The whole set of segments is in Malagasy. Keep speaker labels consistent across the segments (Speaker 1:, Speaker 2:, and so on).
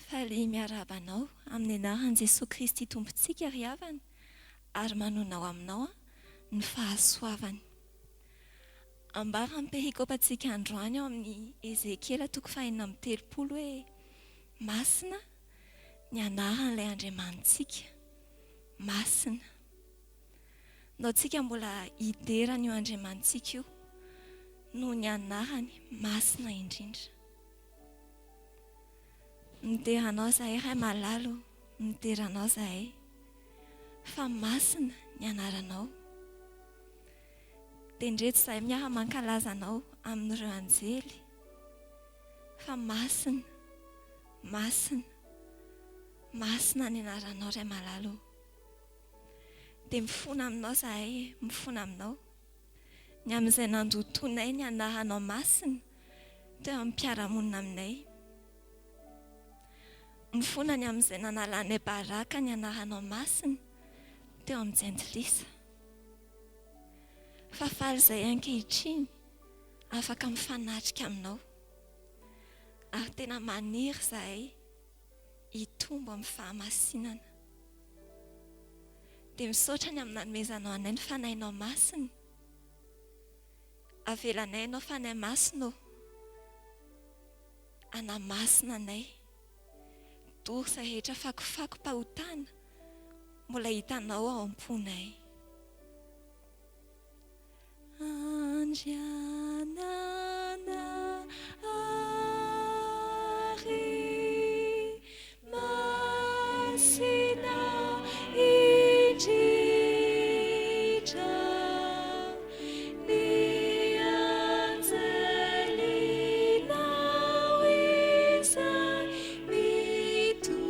Speaker 1: Faly miarahaba anao amin'ny anaran'i Jesoa Kristy Tompontsika ry havana ary manonona ao aminao ny fahasoavany. Ambaran'ny perikopantsika androany ao amin'ny Ezekiela toko faha-36 hoe Masina ny anaran'ilay Andriamanitsika. Masina. Ndao tsika mbola hidera an'io Andriamanitsika io noho ny anarany masina indrindra. Midera Anao izahay Ray malala o, midera Anao izahay fa masina ny anaranao. Dia ndreto izahay miara-mankalaza Anao amin'ireo anjely fa masina, masina, masina ny anaranao Ray malala o. Dia mifona aminao izahay e, mifona aminao. Ny amin'izay nandotoanay ny anaranao masina teo amin'ny mpiara-monina aminay. Mifona ny amin'izay nanalanay baraka ny anaranao masina teo amin'ny jentilisa. Fa faly izahay ankehitriny afaka mifanatrika aminao. Ary tena maniry izahay hitombo amin'ny fahamasinana. Dia misaotra ny amin'ny nanomezanao anay ny Fanahinao Masina. Avelanay Ianao Fanahy Masina ô, hanamasina anay. Dory izay rehetra fakofakom-pahotana mbola hitanao ao am-ponay. Andriananahary masina indrindra, ny anjelinao izay mitoetra.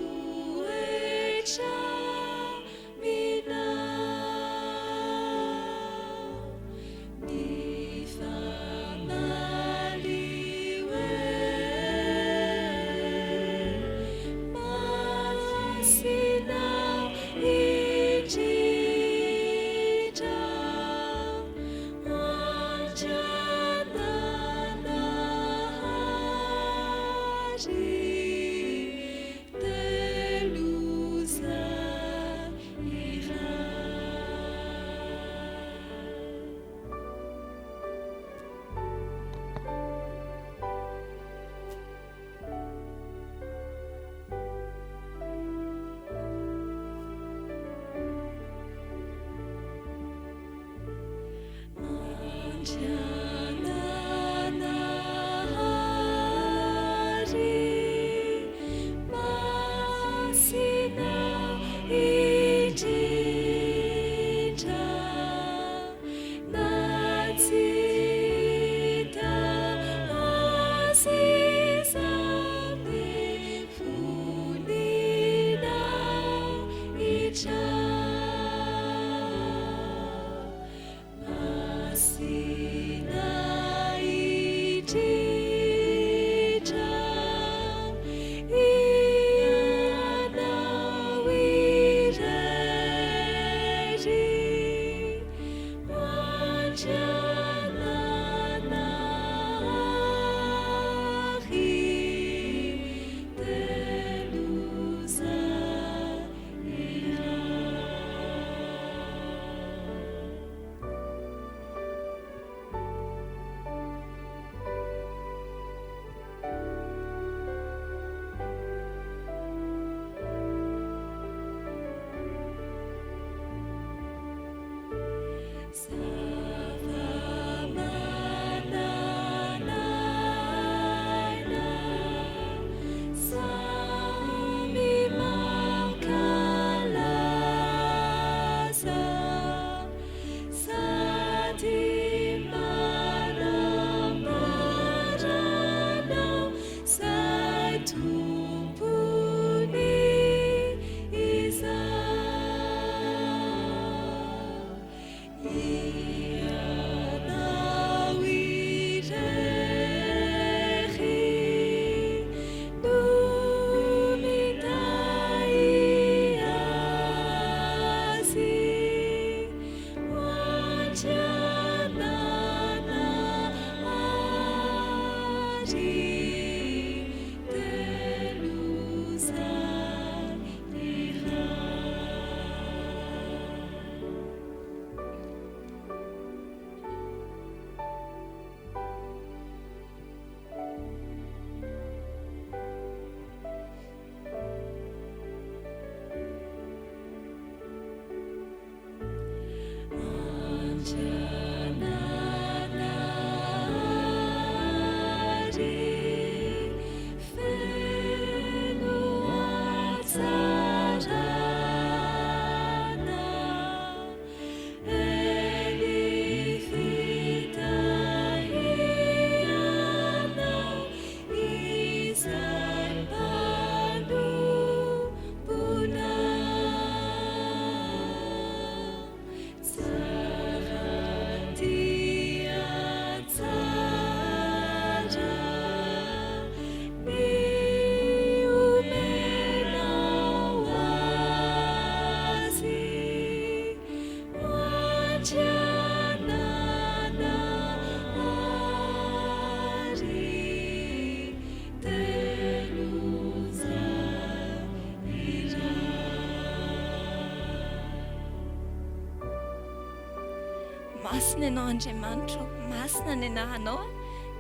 Speaker 1: Masina ianao Andriamanitra o, masina ny anaranao a,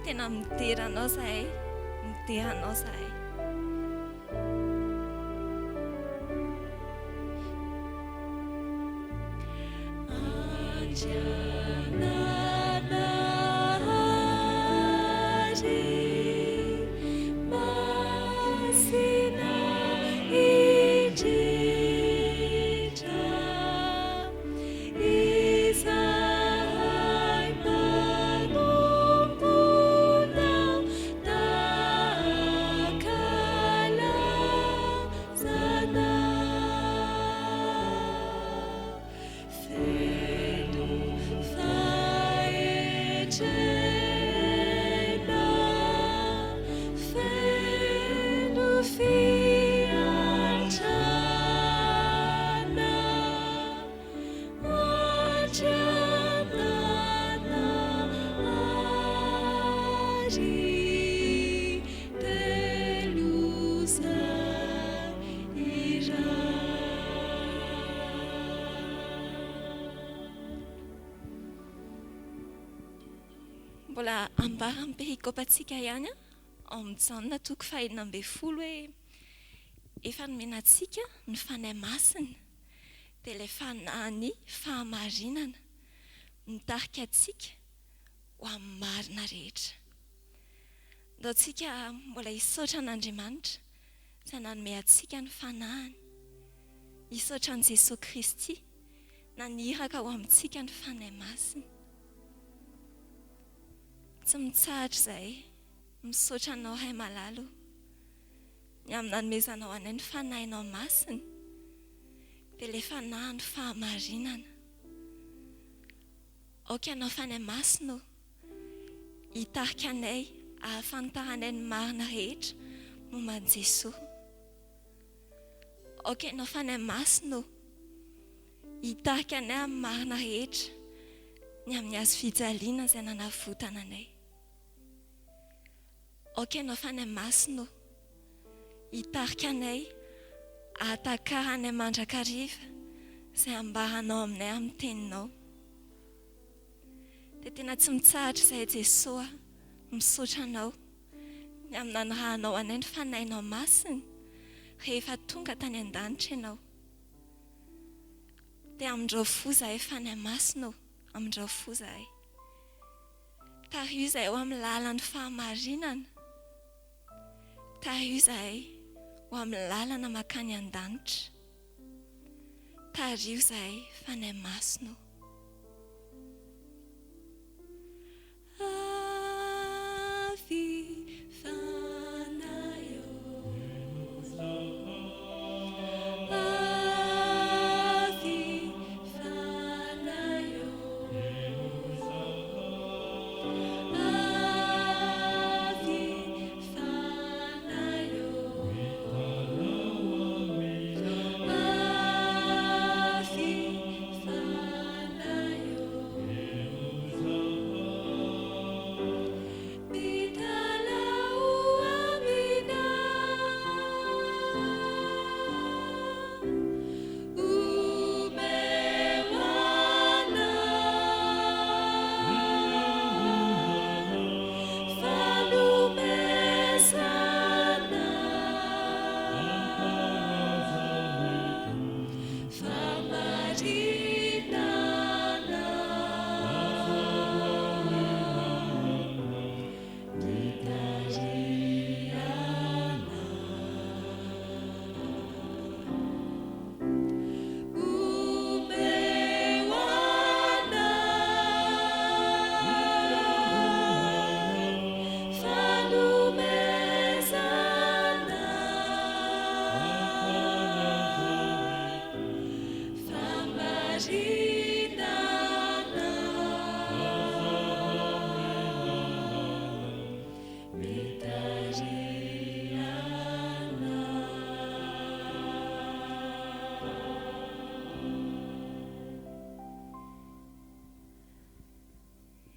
Speaker 1: tena midera anao zahay, midera anao zahay. Mbola ambara amin'ny perikopantsika ihany ao amin'ny Jaona toko faha-16 hoe efa nomena antsika ny Fanahy Masina, dia ilay Fanahin'ny fahamarinana mitarika antsika ho amin'ny marina rehetra. Ndao tsika mbola hisaotra an'Andriamanitra izay nanome antsika ny Fanahiny. Hisaotra an'i Jesoa Kristy naniraka ho amintsika ny Fanahy Masina. Tsy mitsahatra izahay misaotra Anao Ray malala o, ny amin'ny nanomezanao anay ny Fanahinao Masina, dia ilay Fanahin'ny fahamarinana. Aoka Ianao Fanahy Masina o, hitarika anay hahafantaranay ny marina rehetra momba an'i Jesoa. Aoka Ianao Fanahy Masina ô, hitarika anay amin'ny marina rehetra ny amin'ny hazo fijaliana izay nanavotana anay. Aoka Ianao Fanahy Masina ô, hitarika anay hahatakaranay mandrakariva izay ambaranao aminay amin'ny Teninao. Dia tena tsy mitsahatra izahay Jesoa misaotra Anao ny amin'ny nanirahanao anay ny Fanahinao Masina rehefa tonga tany an-danitra Ianao. Dia amindrao fo izahay Fanahy Masina ô, amindrao fo izahay. Tariho izahay ho amin'ny lalan'ny fahamarinana. Tariho izahay ho amin'ny lalana mankany an-danitra. Tariho izahay Fanahy Masina ô. Avy Fanahy ô. Avy Fanahy ô. Avy Fanahy ô. Avy Fanahy ô. Mitalaho aminao, omeo anay fanomezana. Fahamarinana nitarihana. Omeo anay fanomezana. Fahamarinana mitarihana.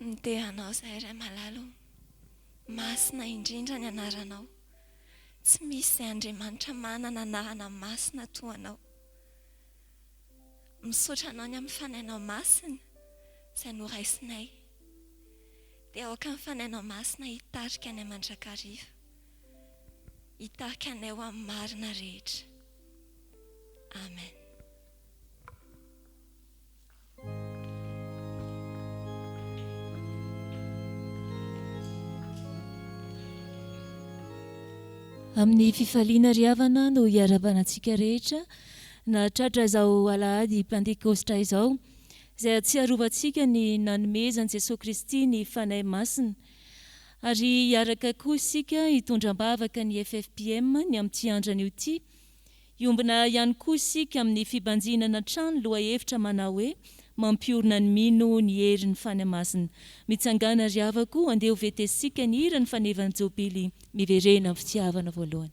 Speaker 1: Midera Anao izahay Ray malala o. Masina indrindra ny anaranao. Tsy misy izay Andriamanitra manana anarana masina toa Anao. Misaotra Anao ny amin'ny Fanahinao Masina izay noraisinay, dia aoka ny Fanahinao Masina hitarika anay mandrakariva, hitarika anay ho amin'ny marina rehetra. Amen.
Speaker 2: Amin'ny fifaliana ry havana no hiarahabana antsika rehetra nahatratra izao alahady Pantekostra izao, izay ahatsiarovantsika ny nanomezan'i Jesoa Kristy ny Fanahy Masina. Ary hiaraka koa isika hitondra am-bavaka ny ffpm ny amin'ity andro anio ity. Hiombona ihany koa isika amin'ny fibanjinana hatrany lohahevitra manao hoe Mampiorina ny mino ny herin'ny Fanahy Masina. Mitsangàna ry havako, andeha ho vetesika ny hiran'ny fanevan'ny Jobily Miverena amin'ny fitiavana voalohany.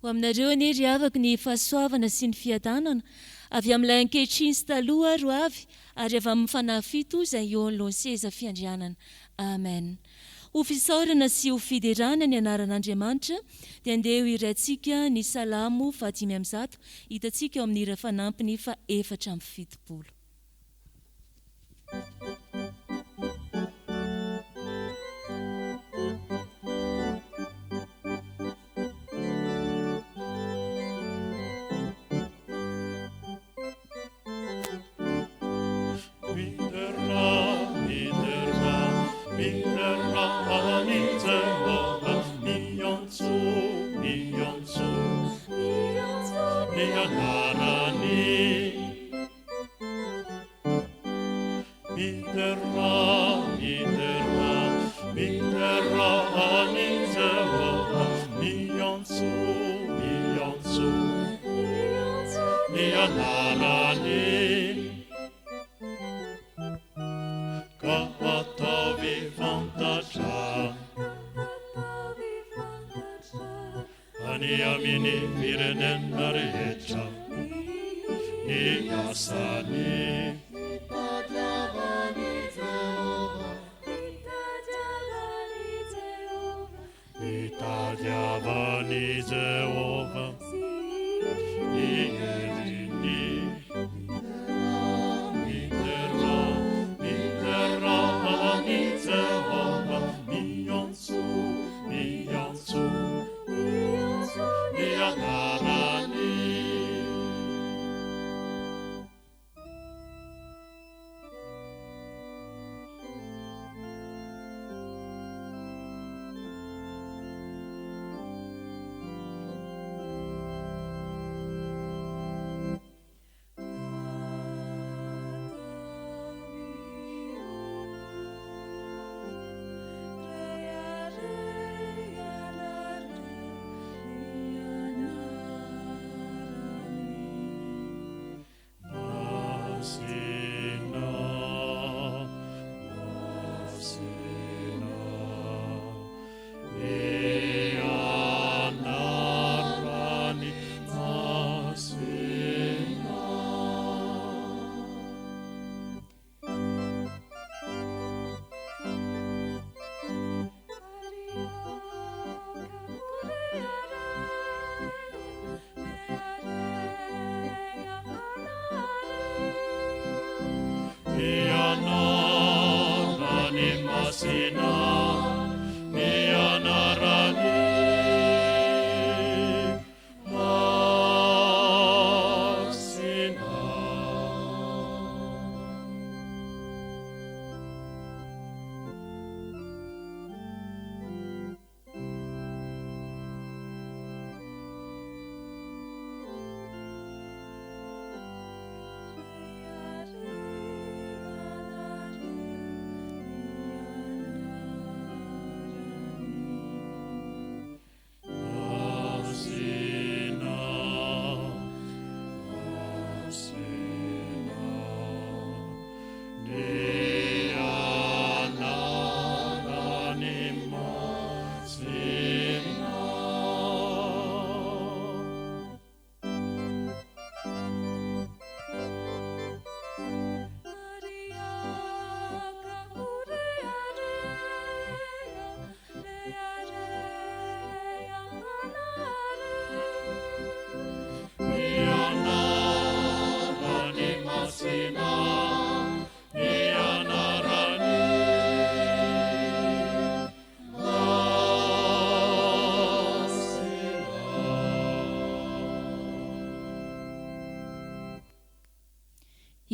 Speaker 2: Ho aminareo anie ry havako ny fahasoavana sy ny fiadanana avy amin'ilay ankehitriny sy taloha ary ho avy ary avy amin'ny Fanahy fito izay eo anoloan'ny seza fiandrianana. Amen. Ho fisaorana sy ho fiderana ny anaran'Andriamanitra dia andeha ho hiraintsika ny Salamo fahadimy amby zato hitantsika ao amin'ny hira fanampiny faha-74.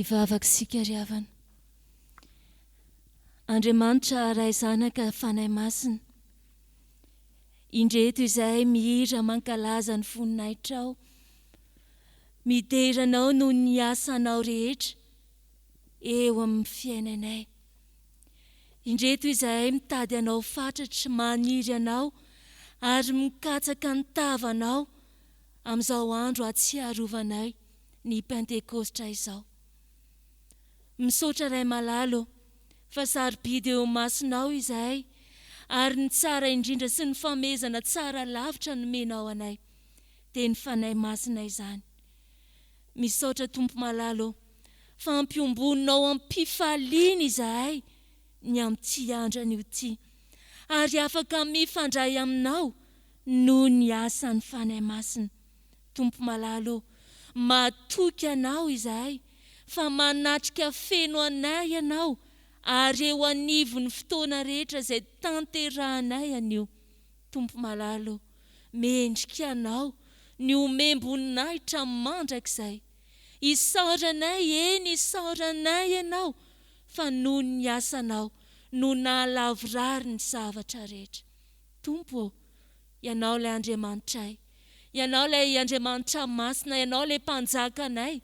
Speaker 2: Hivavaka isika ry havana. Andriamanitra Ray Zanaka Fanahy Masina, indreto izahay mihira mankalaza ny voninahitrao, midera Anao noho ny asanao rehetra eo amin'ny fiainanay. Indreto izahay mitady Anao fatratra, maniry Anao ary mikatsaka ny tavanao amin'izao andro ahatsiarovanay ny Pentekostra izao. Misaotra Ray malala ô, fa sarobidy eo imasonao izahay, ary ny tsara indrindra sy ny famehezana tsara lavitra nomenao anay, dia ny Fanahy Masina izany. Misaotra Tompo malala ô, fa ampionboninao am-pifaliana izahay ny amin'ity andro anio ity. ary afaka mifandray Aminao noho ny asan'ny Fanahy Masina. Tompo malala ô, matoky Anao izahay fa manatrika feno anay Ianao ary eo anivon'ny fotoana rehetra izay tanterahanay anio. Tompo malala ô, mendrika Anao ny homem-boninahitra mandrakizay. Isaoranay, eny isaoranay Ianao fa noho ny asanao no nahalavorary ny zavatra rehetra. Tompo ô, Ianao ilay Andriamanitray, Ianao ilay Andriamanitra masina, Ianao ilay Mpanjakanay,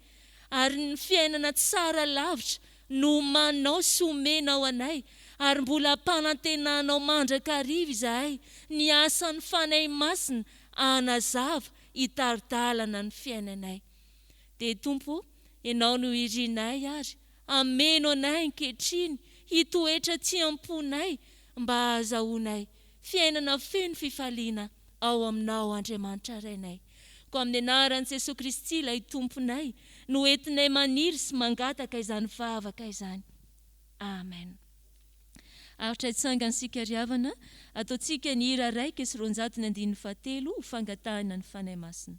Speaker 2: ary ny fiainana tsara lavitra no omaninao sy omenao anay, ary mbola ampanantenanao mandrakariva izahay ny asan'ny Fanahy Masina hanazava, hitari-dalana ny fiainanay. Dia Tompo ô, Ianao no irinay ary hameno anay ankehitriny hitoetra aty am-ponay mba hahazahoanay fiainana feno fifaliana ao Aminao Andriamanitra Rainay. Koa amin'ny anaran'i Jesoa Kristy ilay Tomponay no entinay maniry sy mangataka izany vavaka izany. Amen. Aritra hitsangana isika ry havana, ataontsika ny hira 201 ny andininy fahatelo ho fangatahana ny Fanahy Masina.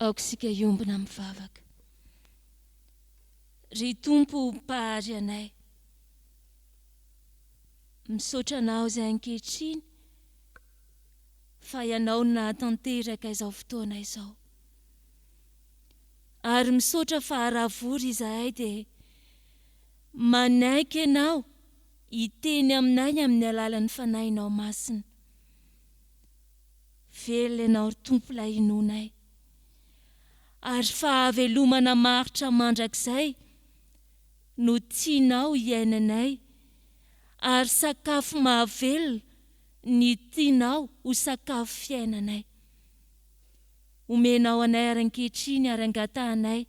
Speaker 2: Aoka isika hiombona amin'ny vavaka. Ry Tompo Mpahary anay, misaotra Anao izay ankehitriny fa Ianao no nahatanteraka izao fotoana izao. Ary misaotra fa raha vory izahay dia manaiky Ianao hiteny aminay amin'ny alalan'ny Fanahinao Masina. Velona Ianao ry Tompo ilay inoanay. Ary fahavelomana maharitra mandrakizay no tianao hiainanay, ary sakafo mahavelona ny tianao ho sakafo fiainanay. Omenao anay ary ankehitriny ary angatahanay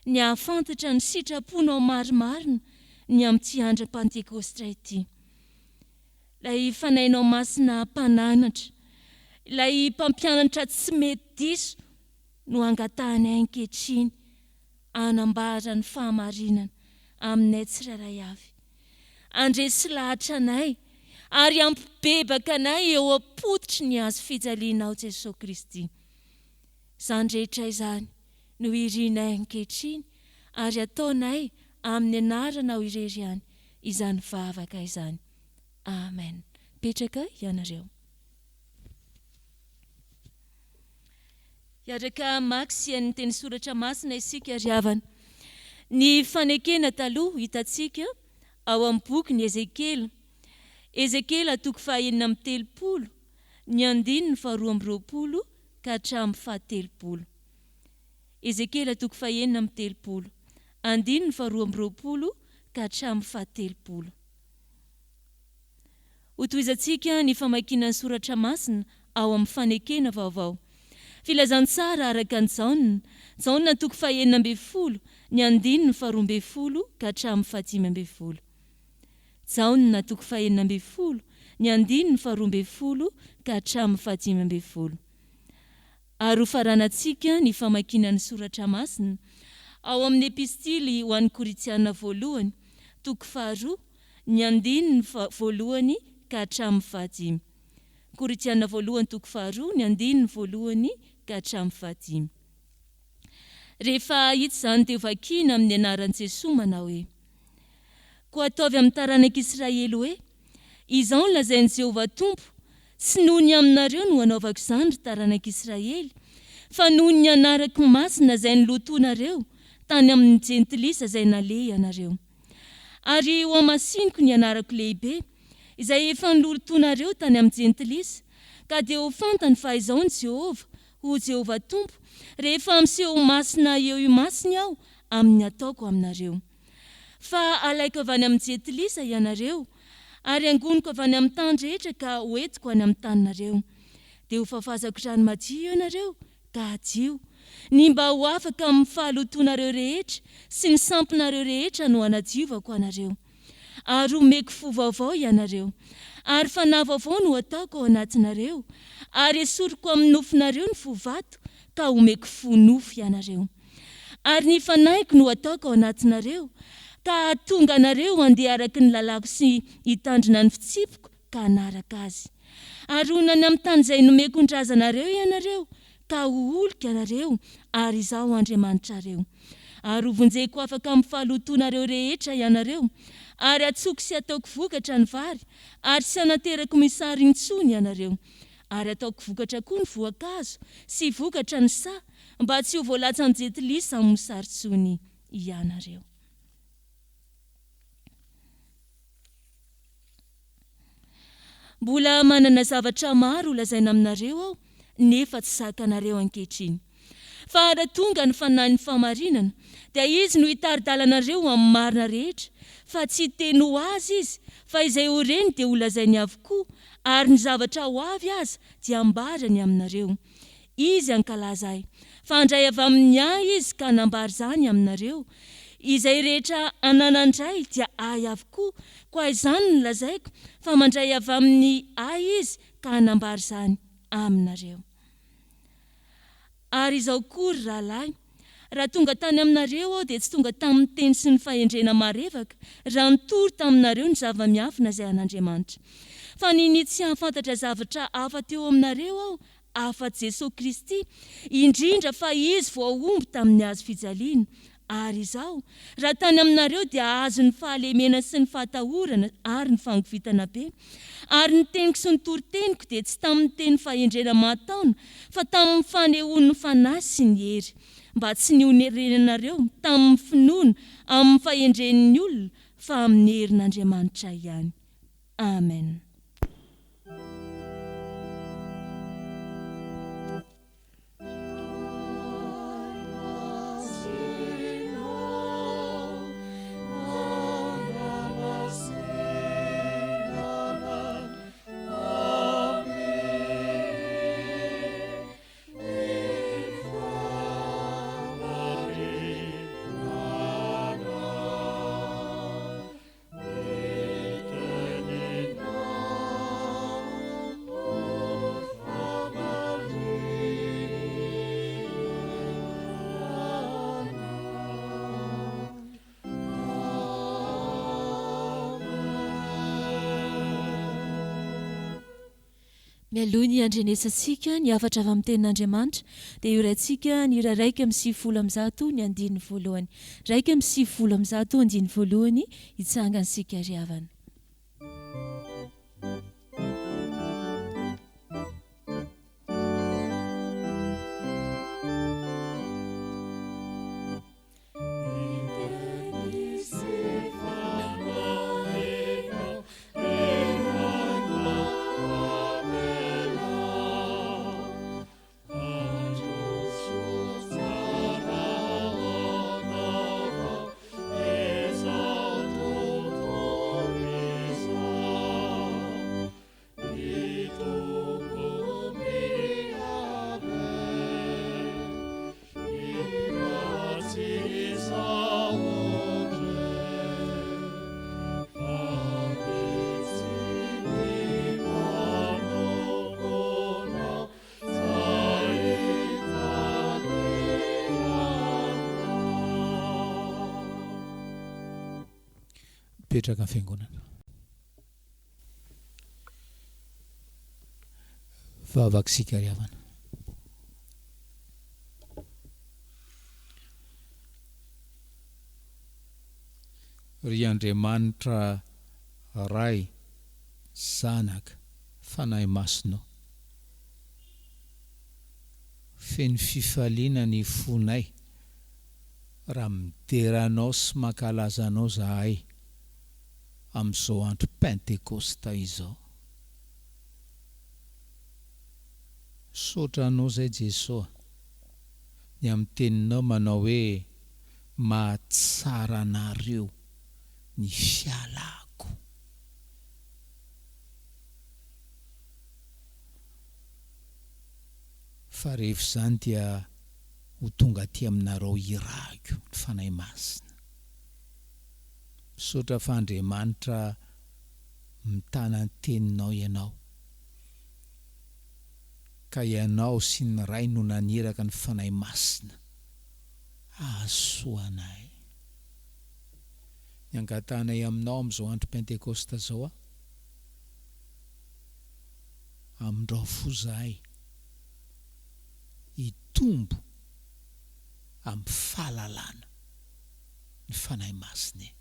Speaker 2: ny hahafantatra ny sitraponao marimarina ny amin'ity andro Pantekostra ity. Ilay Fanahinao Masina mpananatra, ilay mpampianatra tsy mety diso no angatahanay ankehitriny hanambara ny fahamarinana aminay tsirairay avy. Handresy lahatra anay ary hampibebaka anay eo am-pototry ny hazo fijalianao Jesoa Kristy. Izany rehetra izany no irinay ankehitriny ary ataonay amin'ny anaranao irery ihany izany vavaka izany. Amen. Mipetraka ianareo. Hiaraka hamaky sy hihaino ny teny soratra masina isika ry havana. Ny fanekena taloha hitantsika ao amin'ny bokin'i Ezekiela. Ezekiela toko faha 36, ny andininy faharoa amby roapolo ka hatramin'ny fahatelopolo. Ezekiela toko faha 36, andininy faharoa amby roapolo ka hatramin'ny fahatelopolo. Hotohizantsika ny famakiana ny soratra masina ao amin'ny Fanekena Vaovao. Filazantsara araka an'i Jaona, Jaona toko fahenina ambin'ny folo, ny andininy faharoa ambin'ny folo ka hatramin'ny fahadimy ambin'ny folo. Jaona toko fahenina ambin'ny folo, ny andininy faharoa ambin'ny folo ka hatramin'ny fahadimy ambin'ny folo. Ary hofaranantsika ny famakiana ny soratra masina ao amin'ny Epistily ho an'ny Korintiana voalohany, toko faharoa, ny andininy voalohany ka hatramin'ny fahadimy. Korintiana voalohany toko faharoa, ny andininy voalohany ka hatramin'ny fahadimy. Rehefa hita izany dia hovakiana amin'ny anaran'i Jesoa manao hoe, Koa ataovy amin'ny taranak'Israely hoe, Izao no lazain'i Jehovah Tompo, Tsy noho ny aminareo no anaovako izany, ry taranak'Israely, Fa noho ny anarako masina izay nolotoinareo tany amin' ny Jentilisa izay naleha ianareo. Ary hohamasiniko ny anarako lehibe, izay efa nolotoinareo tany amin' ny Jentilisa, ka dia ho fantany fa Izaho no Jehovah, hoy Jehovah Tompo, rehefa miseho ho masina eo imasony Aho amin' ny ataoko aminareo. Fa halaiko avy any amin' ny Jentilisa ianareo, ary hangoniko avy any amin' ny tany rehetra ka hoentiko any amin' ny taninareo. Dia hofafazako rano madio ianareo, ka hadio. Ny mba ho afaka amin'ny fahalotoanareo rehetra sy ny sampinareo rehetra no hanadiovako anareo. Ary homeko fo vaovao ianareo, ary fanahy vaovao no hataoko ao anatinareo, ary hesoriko amin'ny nofonareo ny fo vato, ka homeko fo nofo ianareo. Ary ny fanahiko no hataoko ao anatinareo, ka hahatonga anareo handeha araka ny lalàko sy hitandrina ny fitsipiko ka hanaraka azy. Ary honina any amin'ny tany izay nomeko ny razanareo ianareo, ka ho oloko ianareo, ary Izaho ho Andriamanitrareo. Ary hovonjeko ho afaka amin'ny fahalotoanareo rehetra ianareo, ary hatsoko sy hataoko vokatra ny vary, ary tsy hananterako mosary intsony ianareo. Ary hataoko vokatra koa ny voankazo, sy vokatra ny saha, mba tsy ho voalatsan-jentilisa amin'ny mosary intsony ianareo. Mbola manana zavatra maro holazaina aminareo aho, nefa tsy zakanareo ankehitriny. Fa raha tonga ny Fanahin'ny fahamarinana, dia Izy no hitari-dalana anareo ho amin'ny marina rehetra, fa tsy hiteny ho Azy Izy, fa izay ho reny dia holazainy avokoa, ary ny zavatra ho avy aza dia hambarany aminareo. Izy hankalaza Ahy. Fa handray avy amin'ny Ahy Izy ka hanambara izany aminareo. Izay rehetra ananan-dRay dia Ahy avokoa, koa izany no lazaiko, fa mandray avy amin'ny Ahy Izy ka hanambara izany aminareo. Ary izao koa, ry rahalahy, raha tonga tany aminareo aho dia tsy tonga tamin'ny teny sy ny fahendrena marevaka, raha nitory taminareo ny zava-miafina izay an'Andriamanitra. Fa ninia tsy hahafantatra zavatra hafa teo aminareo aho afa-tsy Jesoa Kristy, indrindra fa Izy voahombo tamin'ny hazo fijaliana. Ary izaho, raha tany aminareo dia azon'ny fahalemena sy ny fahatahorana ary ny fangovitana be. Ary ny teniko sy ny toriteniko dia tsy tamin'ny teny fahendrena mahataona, fa tamin'ny fanehoan'ny Fanahy sy ny hery, mba tsy niorenanareo tamin'ny finoana amin'ny fahendren'ny olona, fa amin'ny herin'Andriamanitra ihany. Amen. Mialoha ny handrenesantsika ny hafatra avy amin'ny Tenin'Andriamanitra, dia hioraintsika ny hira 191 ny andininy voalohany. 191 andininy voalohany, hitsangana isika ry havana.
Speaker 3: Mipetraka ny fiangonana. Vavaka isika ry havana. Ry Andriamanitra Ray, Zanaka, Fanahy Masina ô. Feno fifaliana ny fonay raha midera Anao sy mankalaza Anao zahay amin'izao andro Pentekosta izao. Misaotra Anao zay Jesoa ny amin'ny teninao manao hoe mahatsara anareo ny fialako. Fa rehefa izany dia ho tonga aty aminareo hirahiko ny Fanahy Masina. Misaotra fa Andriamanitra mitana ny teninao ianao. Ka ianao sy ny Ray no naniraka ny Fanahy Masina hahasoa anay. Ny angatahanay aminao amin'izao andro Pentekosta izao aho, Amindrao fo zahay hitombo amin'ny fahalalana ny Fanahy Masina e.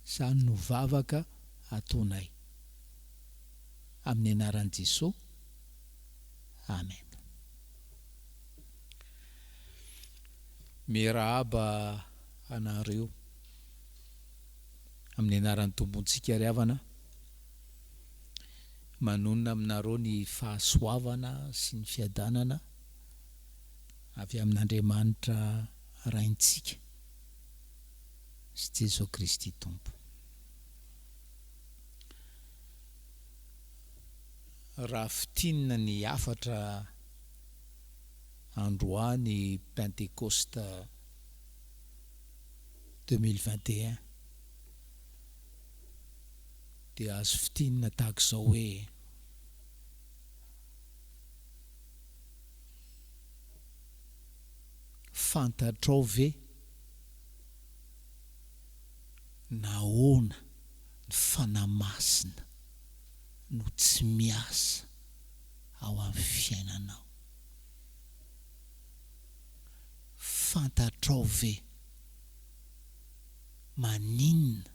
Speaker 3: Izany no vavaka ataonay. Amin'ny anaran'i Jesoa. Amen. Miarahaba anareo amin'ny anaran'ny Tompontsika ry havana. Manonona aminareo ny fahasoavana sy ny fiadanana avy amin'Andriamanitra Raintsika sy Jesoa Kristy Tompo. Raha fintinina ny hafatra androany Pentekosta 2021 dia azo fintinina tahaka izao hoe, Fantatrao ve nahoana ny Fanahy Masina no tsy miasa ao amin'ny fiainanao? Fantatrao ve maninona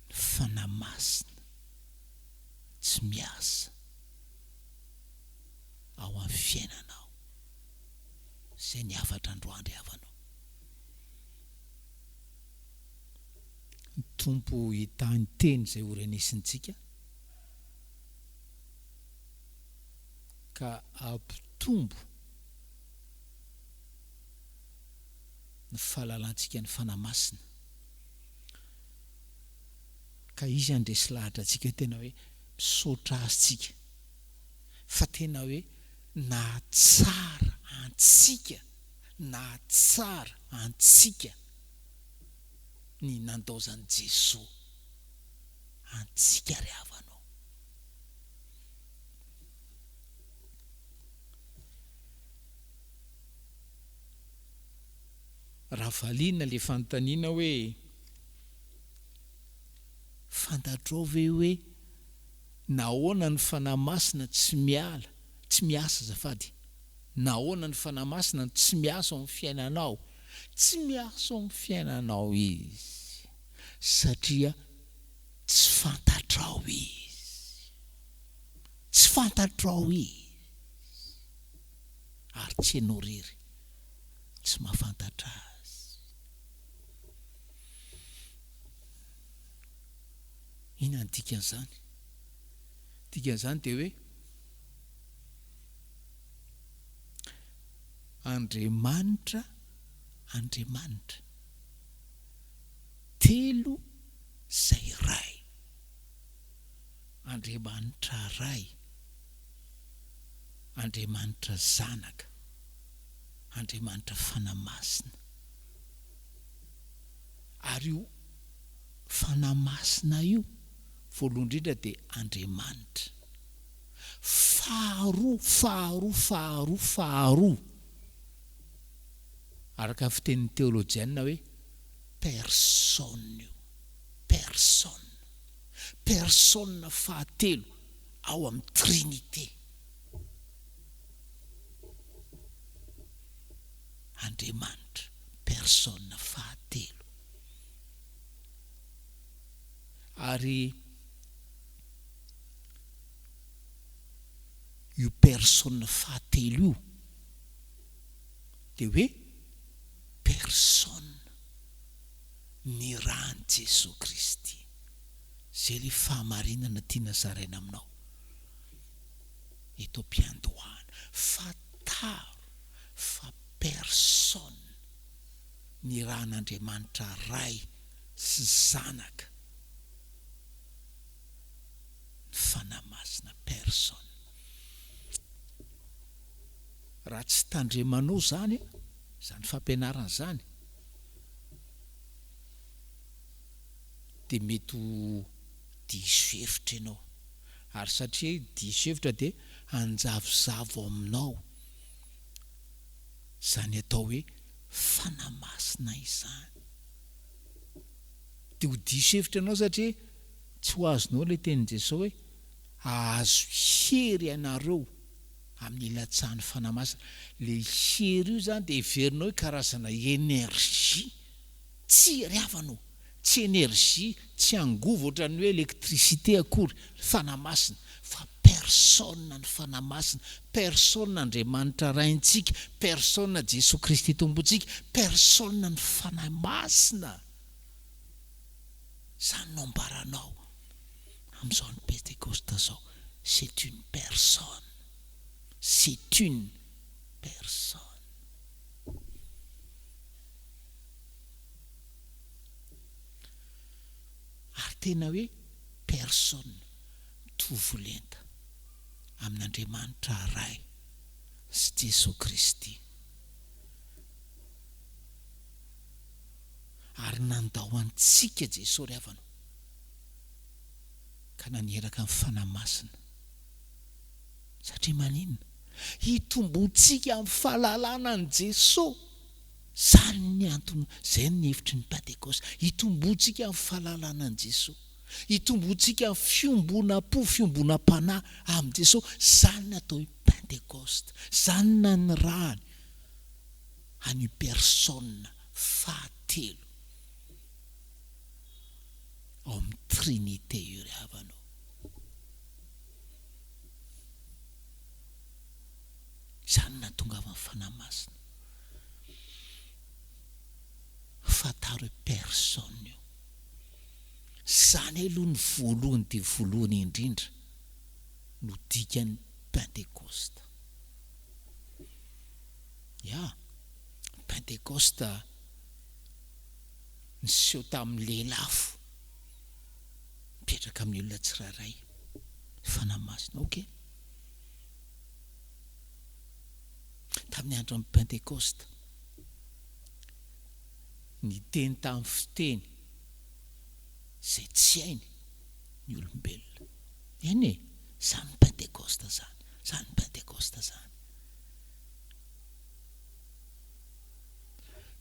Speaker 3: ny Fanahy Masina tsy miasa ao amin'ny fiainanao? Izay ny hafatra androany ry havana o. Ny Tompo hitahy ny teny izay ho renesintsika ka hampitombo ny fahalalantsika ny Fanahy Masina. Ka Izy handresy lahatra antsika hoe tena hoe misaotra Azy tsika fa tena hoe nahatsara antsika, nahatsara antsika ny nandaozan'i Jesoa antsika ry havana ô. Raha valiana le fanontaniana hoe Fantatrao ve hoe nahoana ny Fanahy Masina tsy miala, tsy miasa azafady, nahoana ny Fanahy Masina no tsy miasa ao amin'ny fiainanao? Tsy miasa ao amin'ny fiainanao Izy satria tsy fantatrao Izy. Tsy fantatrao Izy. Ary tsy ianao irery tsy mahafantatra Azy. Inona ny dikan'izany? Dikan'izany dia hoe Andriamanitra, Andriamanitra, telo izay iray. Andriamanitra Ray, Andriamanitra Zanaka, Andriamanitra Fanahy Masina. Ary io Fanahy Masina io, voalohany indrindra dia Andriamanitra. Faharoa, faharoa, faharoa, faharoa, araka ny fitenin'ny teolojiana hoe personne io, personne, personne fahatelo ao amin'ny Trinite. Andriamanitra, personne fahatelo. Ary. Io personne fahatelo io dia hoe personne nirahan'i Jesoa Kristy. Izay ilay fahamarinana tiana zaraina aminao eto am-piandohana. Fantaro fa personne nirahan'Andriamanitra Ray sy Zanaka ny Fanahy Masina, personne. Raha tsy tandremanao izany, izany fampianarana izany, dia mety ho diso hevitra ianao. Ary satria diso hevitra dia hanjavozavo aminao izany atao hoe Fanahy Masina izany. Dia ho diso hevitra ianao satria tsy ho azonao ilay tenin'i Jesoa hoe hahazo hery ianareo amin'ny ilatsahan'ny Fanahy Masina. Ilay hery io izany dia heverinao hoe karazana énergie. Tsia ry havana ô! Tsy énergie, tsy angovo ohatran'ny hoe électricité akory ny Fanahy Masina, fa personne ny Fanahy Masina, personne Andriamanitra Raintsika, personne Jesoa Kristy Tompontsika, personne ny Fanahy Masina. Izany no ambaranao amin'izao andro Pentekosta izao, c'est une personne, c'est une personne. Ary tena hoe personne mitovy lenta amin'Andriamanitra Ray sy Jesoa Kristy. Ary nandao antsika Jesoa ry havana ka naniraka ny Fanahy Masina. Satria maninona? Hitomboantsika amin'ny fahalalana an'i Jesoa. Izany ny antony, izay ny hevitry ny Pentekosta. Hitomboantsika amin'ny fahalalana an'i Jesoa. Hitomboantsika amin'ny fiombonam-po, fiombonam-panahy amin'i Jesoa. Izany ny atao hoe Pentekosta. Izany ny nanirahany an'io Persona fahatelo ao amin'ny Trinite io ry havana ô. Izany no nahatongavan'ny Fanahy Masina. Fantaro hoe personne io. Izany aloha ny voalohany dia voalohany indrindra no dikan'ny Pentekosta. Ya, Pentekosta niseho tamin'ny lelafo mipetraka amin'ny olona tsirairay. Fanahy Masina, ok. Tamin'ny andron'ny Pentekosta, niteny tamin'ny fiteny izay tsy hainy ny olombelona. Eny e, izany Pentekosta izany, izany Pentekosta izany.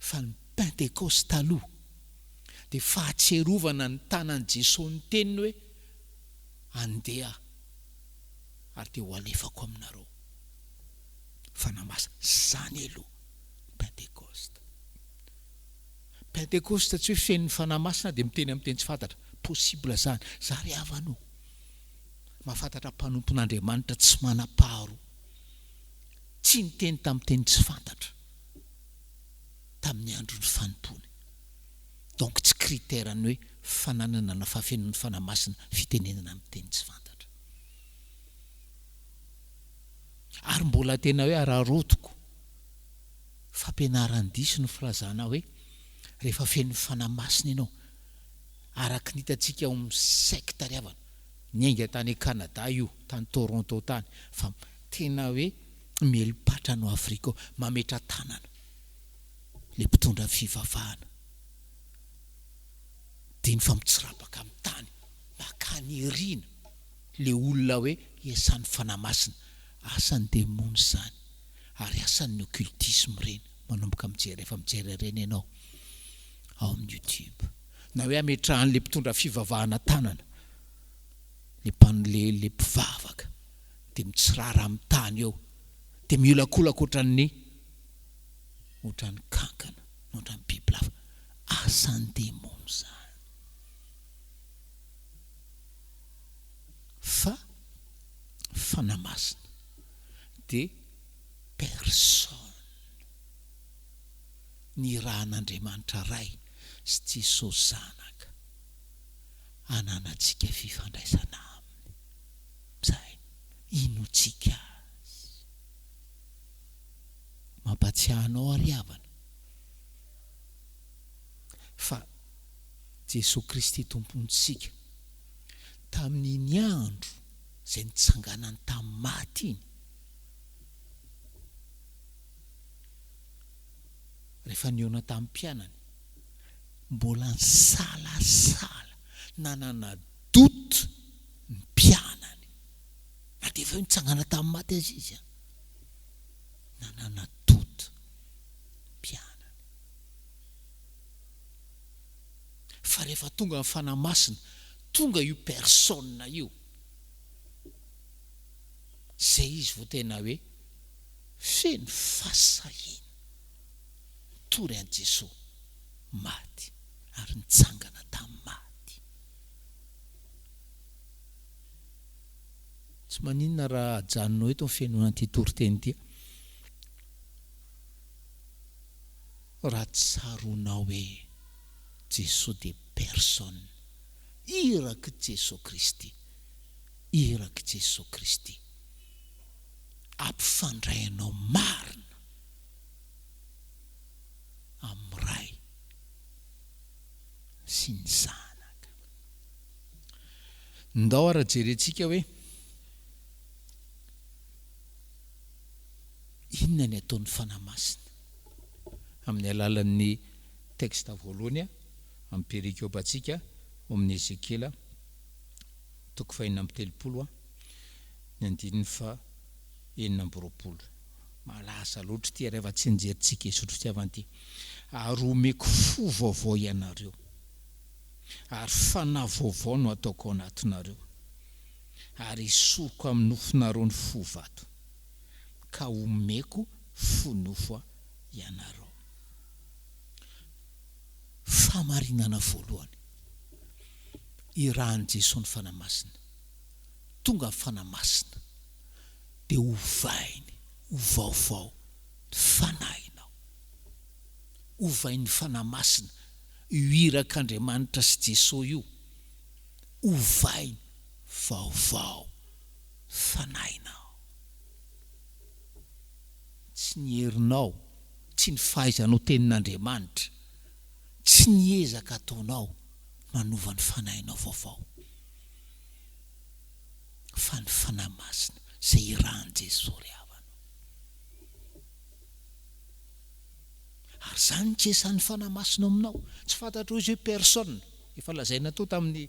Speaker 3: Fa ny Pentekosta aloha dia fahatsiarovana ny tanan'i Jesoa niteny hoe, Andeha ary dia ho alefako aminareo. Fanahy Masina. Izany aloha ny Pentekosta. Pentekosta tsy hoe feno ny Fanahy Masina dia miteny amin'ny teny tsy fantatra. Possible izany. Za ry havana o! Mahafantatra mpanompon'Andriamanitra tsy manam-paharoa. Tsy niteny tamin'ny teny tsy fantatra tamin'ny andron'ny fanompoany. Donc tsy critère ny hoe fananana na fahafenoan'ny Fanahy Masina fitenenana amin'ny teny tsy fantatra. Ary mbola tena hoe araraotiko fampianaran-diso ny filazana hoe rehefa feno ny Fanahy Masina ianao, araka ny hitantsika ao amin'ny secte ry havana, niainga tany Canada io, tany Toronto tany, fa tena hoe mieli-patrana ao Afrika ao, mametra-tanana ilay mpitondra fivavahana, dia ny fa mitsirapaka amin'ny tany, makany irina. Le olona hoe iasan'ny fanahy masina, asan'ny demony izany, ary asan'ny occultisme ireny, manomboka mijery rehefa mijery ireny ianao ao amin'ny youtube, na hoe ametrahan'le mpitondra fivavahana tanana, le mpan le le mpivavaka dia mitsirara amin'ny tany eo, dia miolakolaka ohatran'ny ohatran'ny kankana, na ohatran'ny bibilava, asan'ny demony izany. Fa Fanahy Masina. dia personne nirahan'Andriamanitra Ray sy Jesosy Zanaka hananantsika fifandraisana Aminy. Izay inoantsika Azy. Mampatsiahy anao ary havana fa Jesoa Kristy Tompontsika tamin'iny andro izay nitsanganany tamin'ny maty iny, rehefa nihaona tamin'ny mpianany, mbola nisalasala, nanana doute ny mpianany, na dia efa hoe nitsangana tamin'ny maty aza izy an, nanana doute ny mpianany. Fa rehefa tonga ny Fanahy Masina, tonga io personne io, zay izy vao tena hoe feno fahasahiana nitory an'i Jesoa maty ary nitsangana tamin'ny maty. Tsy maninona raha ajanonao eto ny fihainoana an'ity toriteny ity raha tsaroanao hoe Jesoa dia personne, irak'i Jesoa Kristy. Irak'i Jesoa Kristy hampifandray anao marina amin'ny Ray sy ny Zanaka. Ndao ara jerentsika hoe inona ny ataon'ny Fanahy Masina amin'ny alalan'ny texte voalohany amin'ny perikopantsika ao amin'ny Ezekiela toko fahenina amby 30 ny andininy faha 26. Malaza loatra ity ary efa tsinjerintsika isotro fitiavana ity. Ary homeko fo vaovao ianareo, ary fanahy vaovao no hataoko ao anatinareo, ary hesoriko amin'ny nofonareo ny fo vato, ka homeko fo nofo ianareo. Fahamarinana voalohany. Irahan'i Jesoa ny Fanahy Masina. Tonga ny Fanahy Masina dia ovainy ho vaovao ny fanahinao. Ovain'ny Fanahy Masina io irak'Andriamanitra sy Jesoa io, ovainy vaovao ny fanahinao. Tsy ny herinao, tsy ny fahaizanao tenin'Andriamanitra, tsy ny ezaka ataonao manova ny fanahinao vaovao, fa ny Fanahy Masina izay irahan'i Jesoa ry havana. Ary izany tsy esan'ny Fanahy Masina ao aminao. Tsy fantatrao izy hoe personne. Efa lazaina teo tamin'ny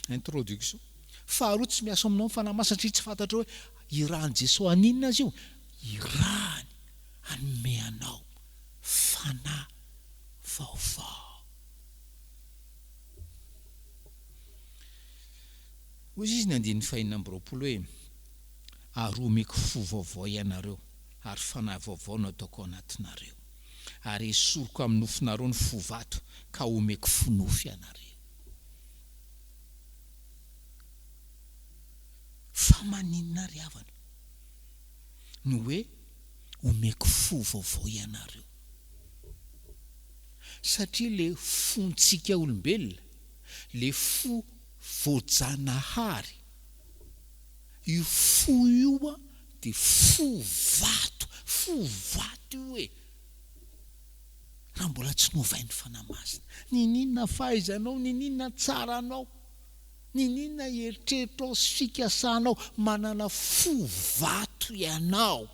Speaker 3: introduction. Faharoa tsy miasa ao aminao ny Fanahy Masina satria tsy fantatrao hoe irahan'i Jesoa haninona azy io. Irahany hanome anao fanahy vaovao. Hoy izy ny andininy fahenina amby 20 hoe, Ary homeko fo vaovao ianareo, ary fanahy vaovao no hataoko ao anatinareo. Ary hesoriko amin'ny nofonareo ny fo vato, ka homeko fo nofo ianareo. Fa maninona ry havana no hoe homeko fo vaovao ianareo? Satria le fontsika olombelona, le fo voajanahary, io fo io an de fo vato, fo vato io e! Raha mbola tsy novain'ny Fanahy Masina, niniana fahaizanao, niniana tsaranao, niniana eritreritrao sy fikasanao, manana fo vato ianao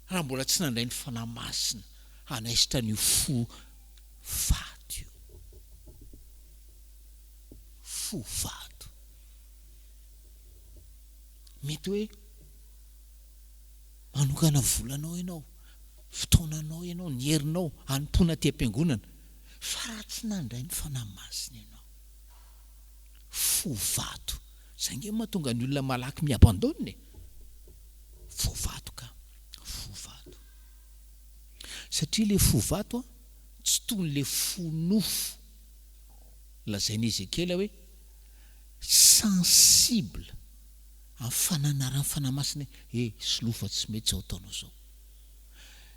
Speaker 3: raha mbola tsy nandray ny Fanahy Masina hanaisotra an'io fo vato io. Fo vato. Mety hoe manokana volanao ianao, fotoananao ianao, ny herinao hanompoana aty am-piangonana, fa raha tsy nandray ny Fanahy Masina ianao, fo vato. Izay ange no mahatonga ny olona malaky mi-abandonne e! Fo vato ka, fo vato. Satria ilay fo vato tsy toy ny ilay fo nofo lazain'i Ezekiela hoe sensible. Amin'ny fananaran'ny Fanahy Masina hoe, eh, soloa fa tsy mety izao ataonao izao.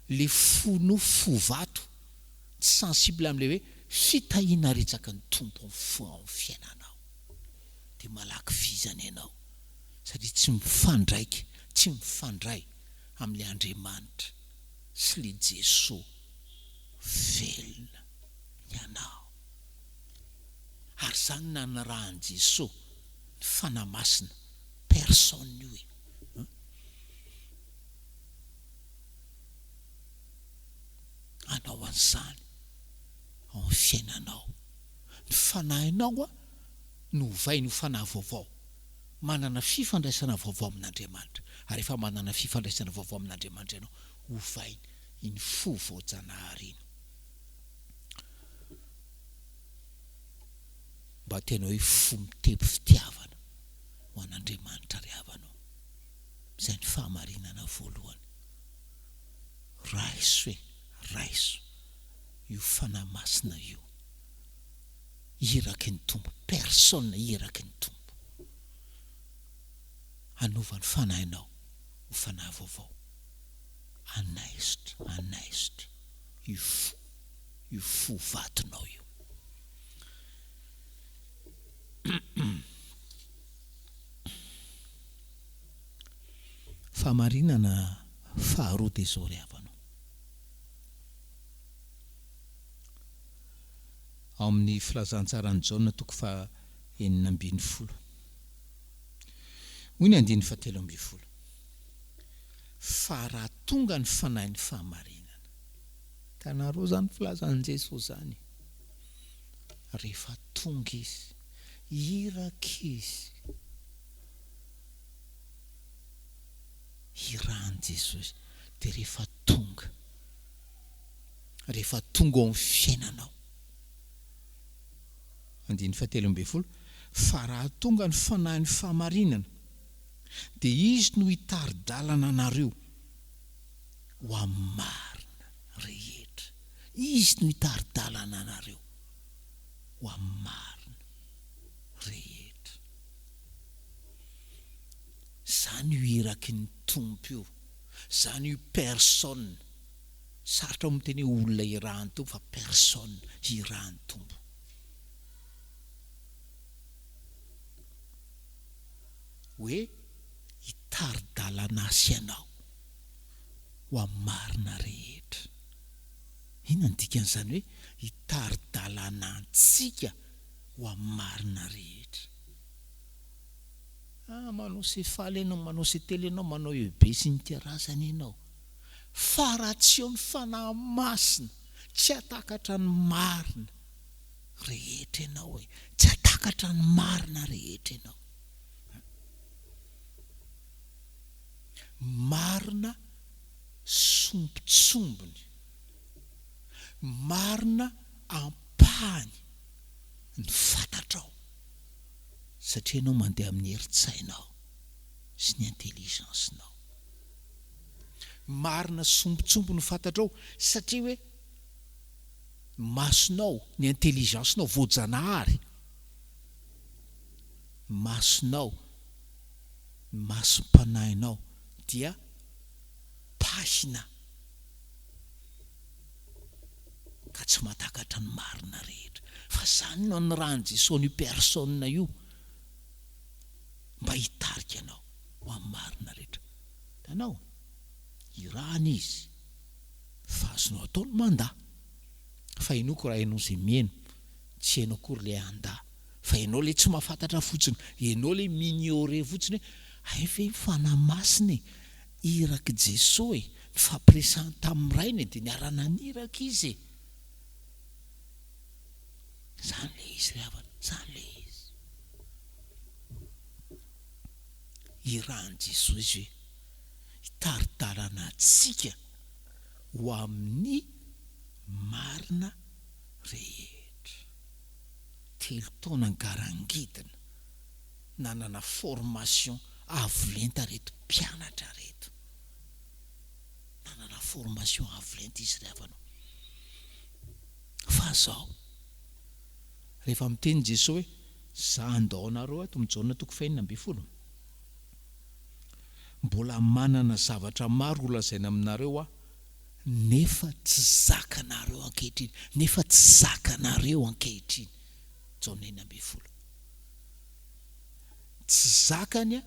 Speaker 3: Le fonao fo vato, tsy sensible amin'ilay hoe fitahiana aretsaky ny Tompo amin'ny fo ao amin'ny fiainanao. Dia malaky vizana ianao satria tsy mifandraika, tsy mifandray amin'ilay Andriamanitra sy ilay Jesoa velona ianao. Ary izany nanirahan'i Jesoa ny Fanahy Masina, personne io e. Hanao an'izany ao amin'ny fiainanao. Ny fanahinao no ovainy ho fanahy vaovao, manana fifandraisana vaovao amin'Andriamanitra. Ary rehefa manana fifandraisana vaovao amin'Andriamanitra ianao, ovainy iny fo voajanahary iny. Mba tena hoe fo mitempo fitiavana ho an'Andriamanitra ry havana ô. Izay ny fahamarinana voalohany. Raiso e, raiso io Fanahy Masina io. Iraky ny Tompo, personne iraky ny Tompo. Hanova ny fanahinao ho fanahy vaovao. Hanaisotra, hanaisotra io fo, io fo vatonao io. Fahamarinana faharoa dia izao ry havana o. Ao amin'ny Filazantsaran'i Jaona toko faha 16. Hoy ny andininy faha 13, Fa raha tonga ny Fanahin'ny fahamarinana. Hitanareo izany filazan'i Jesosy izany? Rehefa tonga Izy, iraka Izy. Irahan'i Jesosy dia rehefa tonga, rehefa tonga ao amin'ny fiainanao. Andininy fahatelo ambin'ny folo, Fa raha tonga ny Fanahin'ny fahamarinana, dia Izy no hitari-dalana anareo ho amin'ny marina rehetra. Izy no hitari-dalana anareo ho amin'ny marina rehetra. Zany io iraky ny Tompo io, zany io personne, sarotra moa miteny hoe olona irahan'ny Tompo fa personne irahan'ny Tompo. Hoe hitari-dalana ahy sy anao ho amin'ny marina rehetra. Inona no dikan'izany hoe hitari-dalana antsika ho amin'ny marina rehetra? Ah, manao sefaly ianao, manao setely ianao, manao EB sy ny karazany ianao. Fa raha tsy eo ny Fanahy Masina, tsy hahatakatra ny marina rehetra ianao e. Tsy hahatakatra ny marina rehetra ianao. Marina sombintsombiny. Marina ampahany ny fantatrao. Satria ianao mandeha amin'ny herin-tsainao sy ny intelligence-nao. Marina sombintsombiny no fantatrao satria hoe ny masonao, ny intelligence-nao voajanahary, ny masonao, ny masom-panahinao dia pahina ka tsy mahatakatra ny marina rehetra. Fa zany no anirahan'i Jesoa an'io personne io mba hitarika anao ho amin'ny marina rehetra. Hitanao? Irahana izy fa azonao atao ny mandà. Fa inoako raha ianao izay miheno, tsy ianao akory ilay handà fa ianao ilay tsy mahafantatra fotsiny, ianao ilay mi-ignorer fotsiny hoe hay ve ny Fanahy Masina e, Irak'i Jesoa e! Nifampiresahany tamin'ny Rainy e, dia niara-naniraka izy e! Izany ilay izy ry havana, izany ilay izy. Irahan'i Jesoa izy hoe hitari-dalana antsika ho amin'ny marina rehetra. Telo taona ngarangidina, nanana formation avo lenta reto mpianatra reto. Nanana formation avo lenta izy ry havana o. Fa zao, rehefa miteny Jesoa hoe, za handao anareo ato amin'ny Jaona toko fahenina ambin'ny folo. Mbola manana zavatra maro holazaina aminareo aho, nefa tsy zakanareo ankehitriny. Nefa tsy zakanareo ankehitriny. Jaona 16. Tsy zakany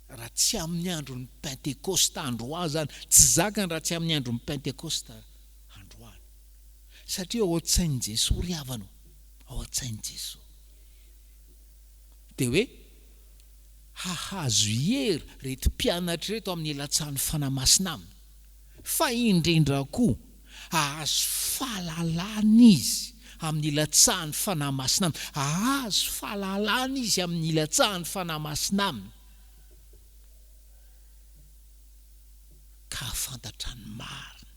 Speaker 3: raha tsy amin'ny andron'ny Pentekosta androany izany. Tsy zakany raha tsy amin'ny andron'ny Pentekosta androany. Satria ao an-tsain'i Jesoa ry havana ô, ao an-tsain'i Jesoa. Dia hoe hahazo hery ireto mpianatra ireto amin'ny hilatsahan'ny Fanahy Masina aminy. Fa indrindra koa hahazo fahalalana izy amin'ny hilatsahan'ny Fanahy Masina aminy. Hahazo fahalalana izy amin'ny hilatsahan'ny Fanahy Masina aminy. Ka hahafantatra ny marina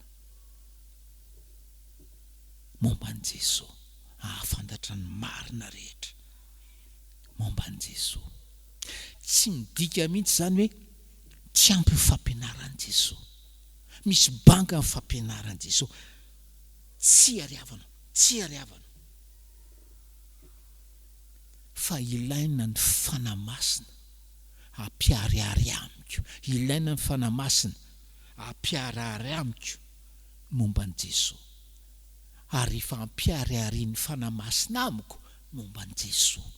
Speaker 3: momba an'i Jesoa. Hahafantatra ny marina rehetra momba an'i Jesoa. Tsy midika mihitsy izany hoe tsy ampy ny fampianaran'i Jesoa. Misy banga ny fampianaran'i Jesoa. Tsia ry havana, tsia ry havana. Fa ilaina ny Fanahy Masina hampiharihary amiko. Ilaina ny Fanahy Masina hampiharihary amiko ny momba an'i Jesoa. Ary rehefa ampihariharian'ny Fanahy Masina amiko ny momba an'i Jesoa,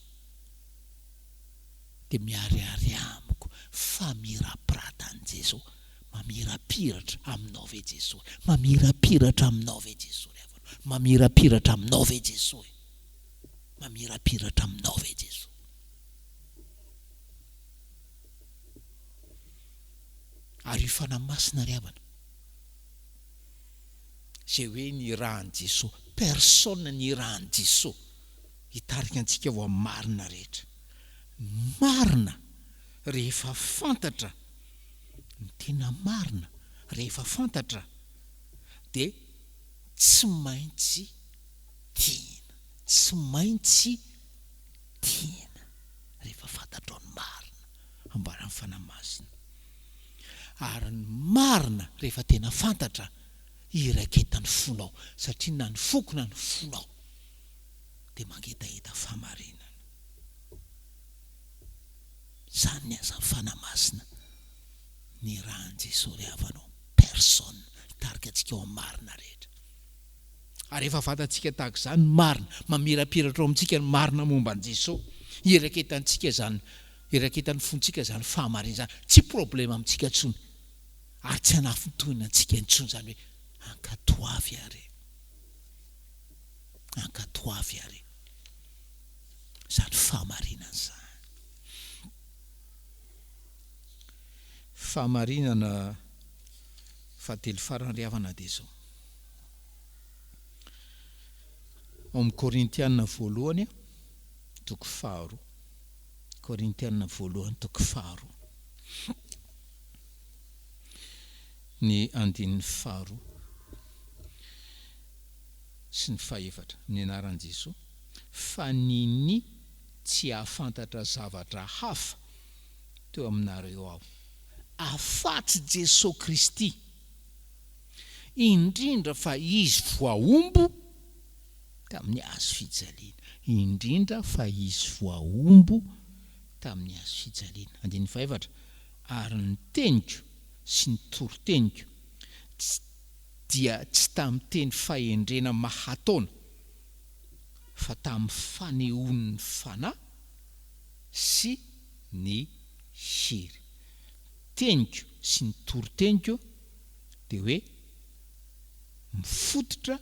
Speaker 3: dia miharihary amiko famirapiratan'i Jesoa. Mamirapiratra aminao ve Jesoa e? Mamirapiratra aminao ve Jesoa ry havana? Mamirapiratra aminao ve Jesoa e? Mamirapiratra aminao ve Jesoa? Ary io Fanahy Masina ry havana, izay hoe nirahan'i Jesoa, personne nirahan'i Jesoa hitarika antsika ho amin'ny marina rehetra. Ny marina rehefa fantatra, ny tena marina rehefa fantatra dia tsy maintsy tiana, tsy maintsy tiana rehefa fantatrao ny marina, ambaran'ny Fanahy Masina. Ary ny marina rehefa tena fantatra, iraiketan'ny fonao, satria na ny foko na ny fonao dia mangetaheta fahamarinana. Izany ny asan'ny Fanahy Masina nirahan'i Jesoa ry havana ô, personne, hitarika antsika ao amin'ny marina rehetra. Ary efa fantatsika tahaka izany ny marina, mamirapiratra ao amintsika ny marina momba an'i Jesoa, iraketantsika izany, iraketan'ny fontsika izany fahamarinana izany, tsy problème amintsika intsony, ary tsy hanafintohina antsika intsony izany hoe ankatoavy ary e, ankatoavy ary e. Izany fahamarinana izany. Fahamarinana fahatelo farany ry havana dia izao. Ao amin'ny Korintiana voalohany toko faharoa. Korintiana voalohany toko faharoa. Ny andininy faharoa sy ny fahefatra. Ny anaran'i Jesoa. Fa ninia tsy hahafantatra zavatra hafa teo aminareo aho, afatsy Jesoa Kristy, indrindra fa Izy voahombo tamin'ny hazo fijaliana. Indrindra fa Izy voahombo tamin'ny hazo fijaliana. Andininy fahefatra, Ary ny teniko sy ny toriteniko tsy dia tsy tamin'ny teny fahendrena mahataona, fa tamin'ny fanehoan'ny Fanahy sy ny hery. Teniko sy ny toriteniko dia hoe mifototra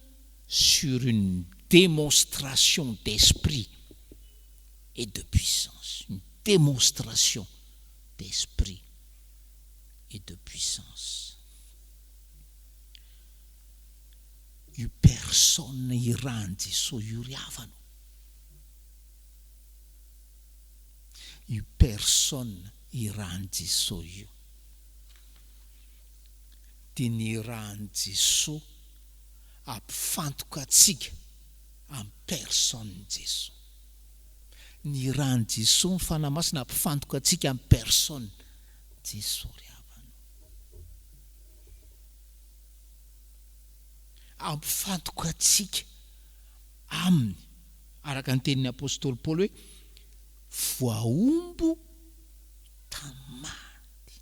Speaker 3: sur une démonstration d'esprit et de puissance, une démonstration d'esprit et de puissance. Io personne irahan'i Jesoa io ry havana o. Io personne irahan'i Jesoa io dia nirahan'i Jesoa hampifantoka antsika amin'ny personne Jesoa. Nirahan'i Jesoa ny Fanahy Masina hampifantoka antsika amin'ny personne Jesoa ry havana o. Hampifantoka antsika Aminy, araka ny tenin'ny apostoly Paoly hoe, voahombo tamin'ny maty.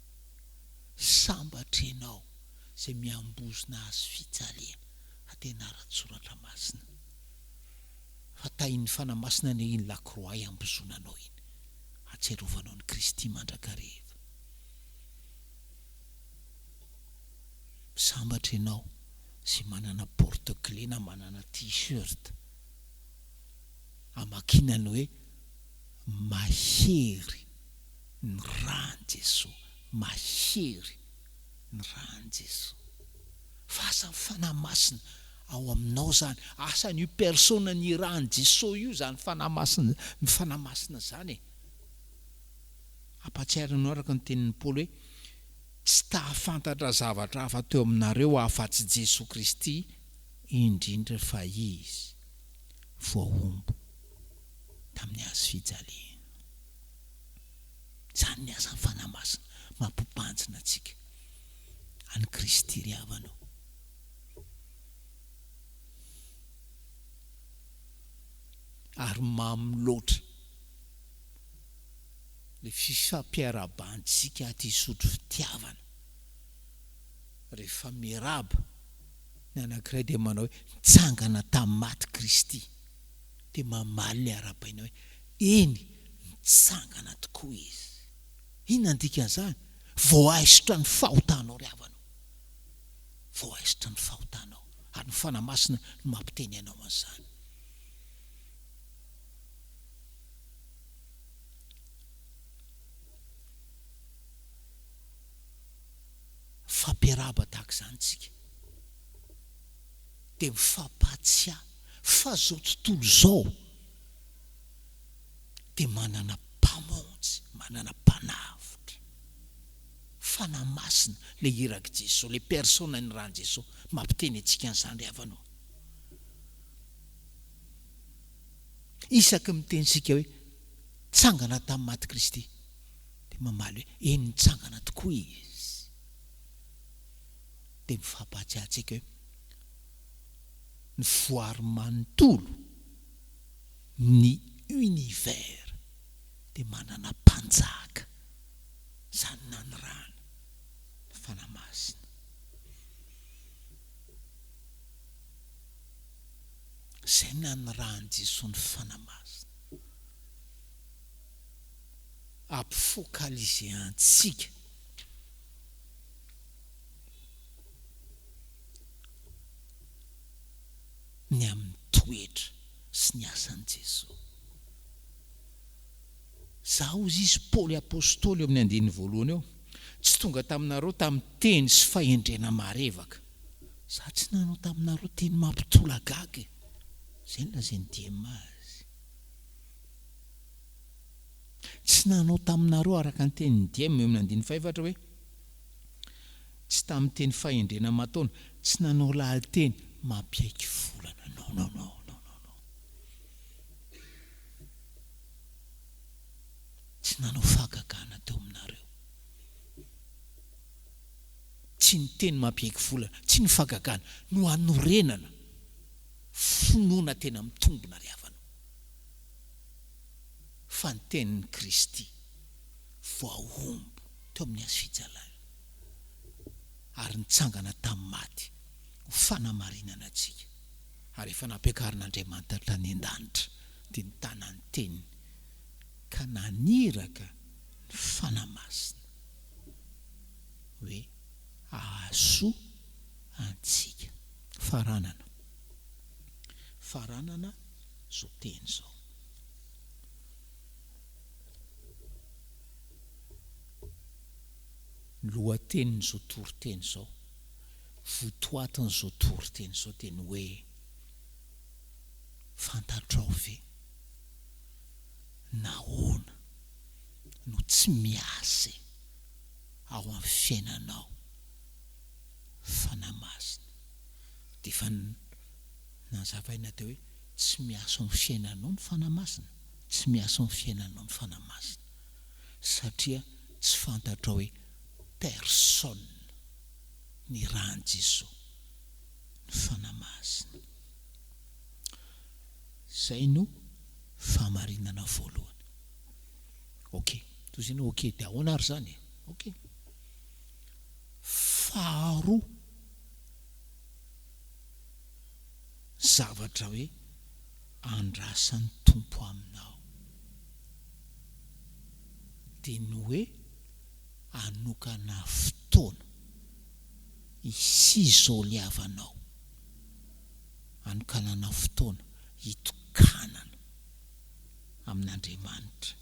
Speaker 3: Sambatra ianao izay miambozona hazo fijaliana. Fa tena ara-tsoratra masina. Fa tahin'ny Fanahy Masina anie iny lakroa iambozonanao iny. Hatsiarovanao an'i Kristy mandrakariva. Sambatra ianao izay manana porte clé na manana t-shirt amakiana ny hoe mahery ny ran'i Jesoa, mahery ny ran'i Jesoa. Fa asan'ny Fanahy Masina ao aminao izany, asan'io personne nirahan'i Jesoa io izany Fanahy Masina, ny Fanahy Masina izany e. Ampahatsiahy anao araka ny tenin'i Paoly hoe, Tsy ta-hahafantatra zavatra hafa teo aminareo afa-tsy Jesoa Kristy, indrindra fa Izy voahombo tamin'ny hazo fijaliana. Izany ny asan'ny Fanahy Masina mampibanjina antsika an'i Kristy ry havana o. Ary mamy loatra ilay fifampiarahabantsika aty Isotry fitiavana. Rehefa miarahaba ny anankiray dia manao hoe nitsangana tamin'ny maty Kristy. Dia mamaly ilay arahabaina hoe eny, nitsangana tokoa Izy. Inona ny dikan'izany? Voaisotra ny fahotanao ry havana o. Voaisotra ny fahotanao. Ary ny Fanahy Masina no mampiteny anao an'izany. Mifampiarahaba tahaka izany tsika. Dia mifampahatsiahy fa izao tontolo izao dia manana Mpamonjy, manana Mpanavotra. Fanahy Masina, ilay irak'i Jesoa, ilay Persona nirahan'i Jesoa, mampiteny antsika an'izany ry havana ô. Isaky ny miteny isika hoe, Nitsangana tamin'ny maty Kristy, dia mamaly hoe, Eny, nitsangana tokoa Izy. Dia mifampahatsiahy antsika hoe, ny voary manontolo, ny univers, dia manana mpanjaka, izany nanirahana ny Fanahy Masina. Izay nanirahan'i Jesoa ny Fanahy Masina hampifocaliser antsika ny amin'ny toetra sy ny asan'i Jesoa. Zaho hozy izy Paoly Apostoly eo amin'ny andininy voalohany eo, tsy tonga taminareo tamin'ny teny sy fahendrena marevaka. Za tsy nanao taminareo teny mampitolagaga e! Zay no lazain'i Diema azy. Tsy nanao taminareo araka ny tenin'i Diema eo amin'ny andininy fahefatra hoe, tsy tamin'ny teny fahendrena aman-taona, tsy nanao lahateny mampiaiky volana. Non, non, non, non, non, non. Tsy nanao fahagagana teo aminareo. Tsy ny teny mampiaiky volana, tsy ny fahagagana no hanorenana finoana tena mitombina ry havana o. Fa ny tenin'i Kristy voahombo teo amin'ny hazo fijaliana ary nitsangana tamin'ny maty ho fanamarinana antsika ary efa nampiakarin'Andriamanitra tany an-danitra dia nitana ny teniny ka naniraka ny Fanahy Masina hoe hahasoa antsika. Faranana. Faranana izao teny izao. Ny lohatenin'izao toriteny izao, votoatin'izao toriteny izao dia ny hoe, Fantatrao ve nahoana no tsy miasa e? ao amin'ny fiainanao Fanahy Masina. Dia efa nazavaina teo hoe tsy miasa ao amin'ny fiainanao ny Fanahy Masina, tsy miasa ao amin'ny fiainanao ny Fanahy Masina satria tsy fantatrao hoe personne nirahan'i Jesoa ny Fanahy Masina. Izay no fahamarinana voalohany. Ok, toy izay ny ok, dia ahoana ary izany e? Ok. Faharoa, zavatra hoe andrasan'ny Tompo aminao dia ny hoe hanokana fotoana hisizoliavanao, hanokanana fotoana hitokanana amin'Andriamanitra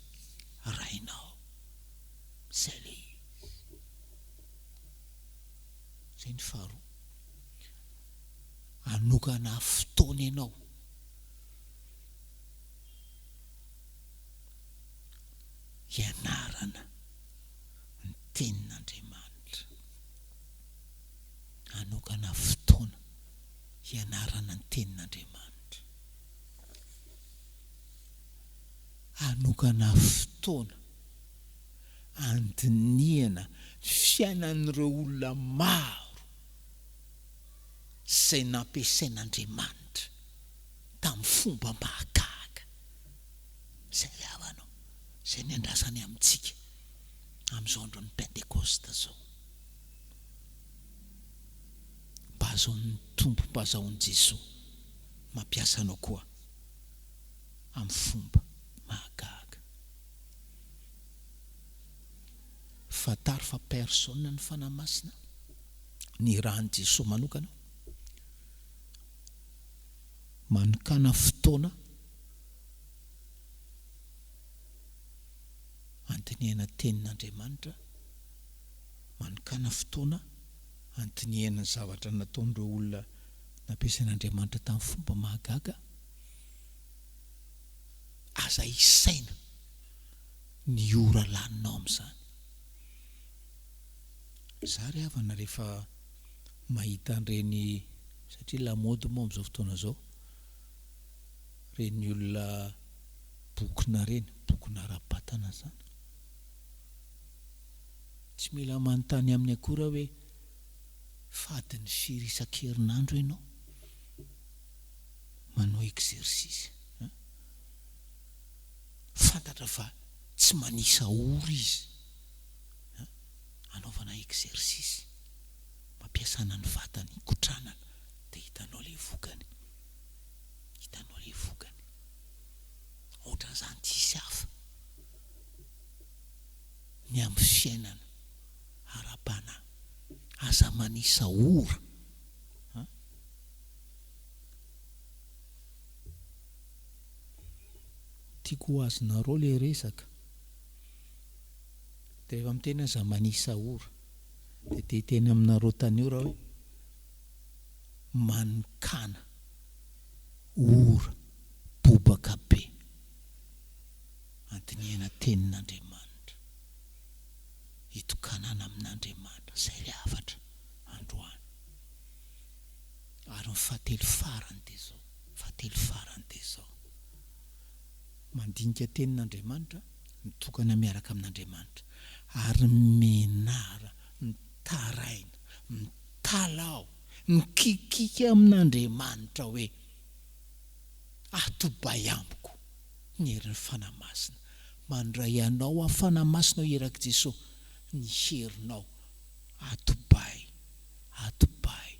Speaker 3: Rainao. Izay ilay izy. Izay ny faharoa. Hanokana fotoana ianao hianarana ny Tenin'Andriamanitra. Hanokana fotoana hianarana ny Tenin'Andriamanitra. Hanokana fotoana handinihana ny fiainan'ireo olona maro izay nampiasain'Andriamanitra tamin'ny fomba mahagaga. Izay ry havana ô, izay ny andrasany amintsika amin'izao andron'ny Pentekosta izao. Mba azahoan'ny Tompo, mba azahoan'i Jesoa mampiasa anao koa amin'ny fomba mahagaga. Fantaro fa personne ny Fanahy Masina, nirahan'i Jesoa manokana. Manokàna fotoana handinihana Tenin'Andriamanitra, manokàna fotoana handinihana ny zavatra nataon'ireo olona nampiasain'Andriamanitra tamin'ny fomba mahagaga. Aza isaina ny ora laninao amin'izany. Za ry havana rehefa mahita an'ireny, satria lamaody moa amin'izao fotoana izao, ireny olona bokona ireny, bokona ara-batana izany. Tsy mila manontany aminy akory aho hoe fadin'ny firy isan-kerinandro ianao manao exercice an! Fantatra fa tsy manisa ora izy an! Anaovana exercice, mampiasana ny vatany, hikotranana dia hitanao ilay vokany. Hitanao ilay vokany. Ohatran'izany tsisy hafa ny amin'ny fiainana ara-panahy. Aza manisa ora an! Tiako ho azonareo le resaka. De rehefa miteny aza manisa ora de te hiteny aminareo taniora hoe manokàna ora bobaka be andinihana tenin'Andriamanitra, hitokanana amin'Andriamanitra, zay le hafatra androany. Ary ny fahatelo farany dia izao, fahatelo farany dia izao, mandinika tenin'Andriamanitra, mitokana miaraka amin'Andriamanitra, ary menara, mitaraina, mitalaho, mikikiky amin'Andriamanitra hoe, Atobay amiko ny herin'ny Fanahy Masina. Mandray anao aho Fanahy Masina ao irak'i Jesoa, ny herinao atobay. Atobay,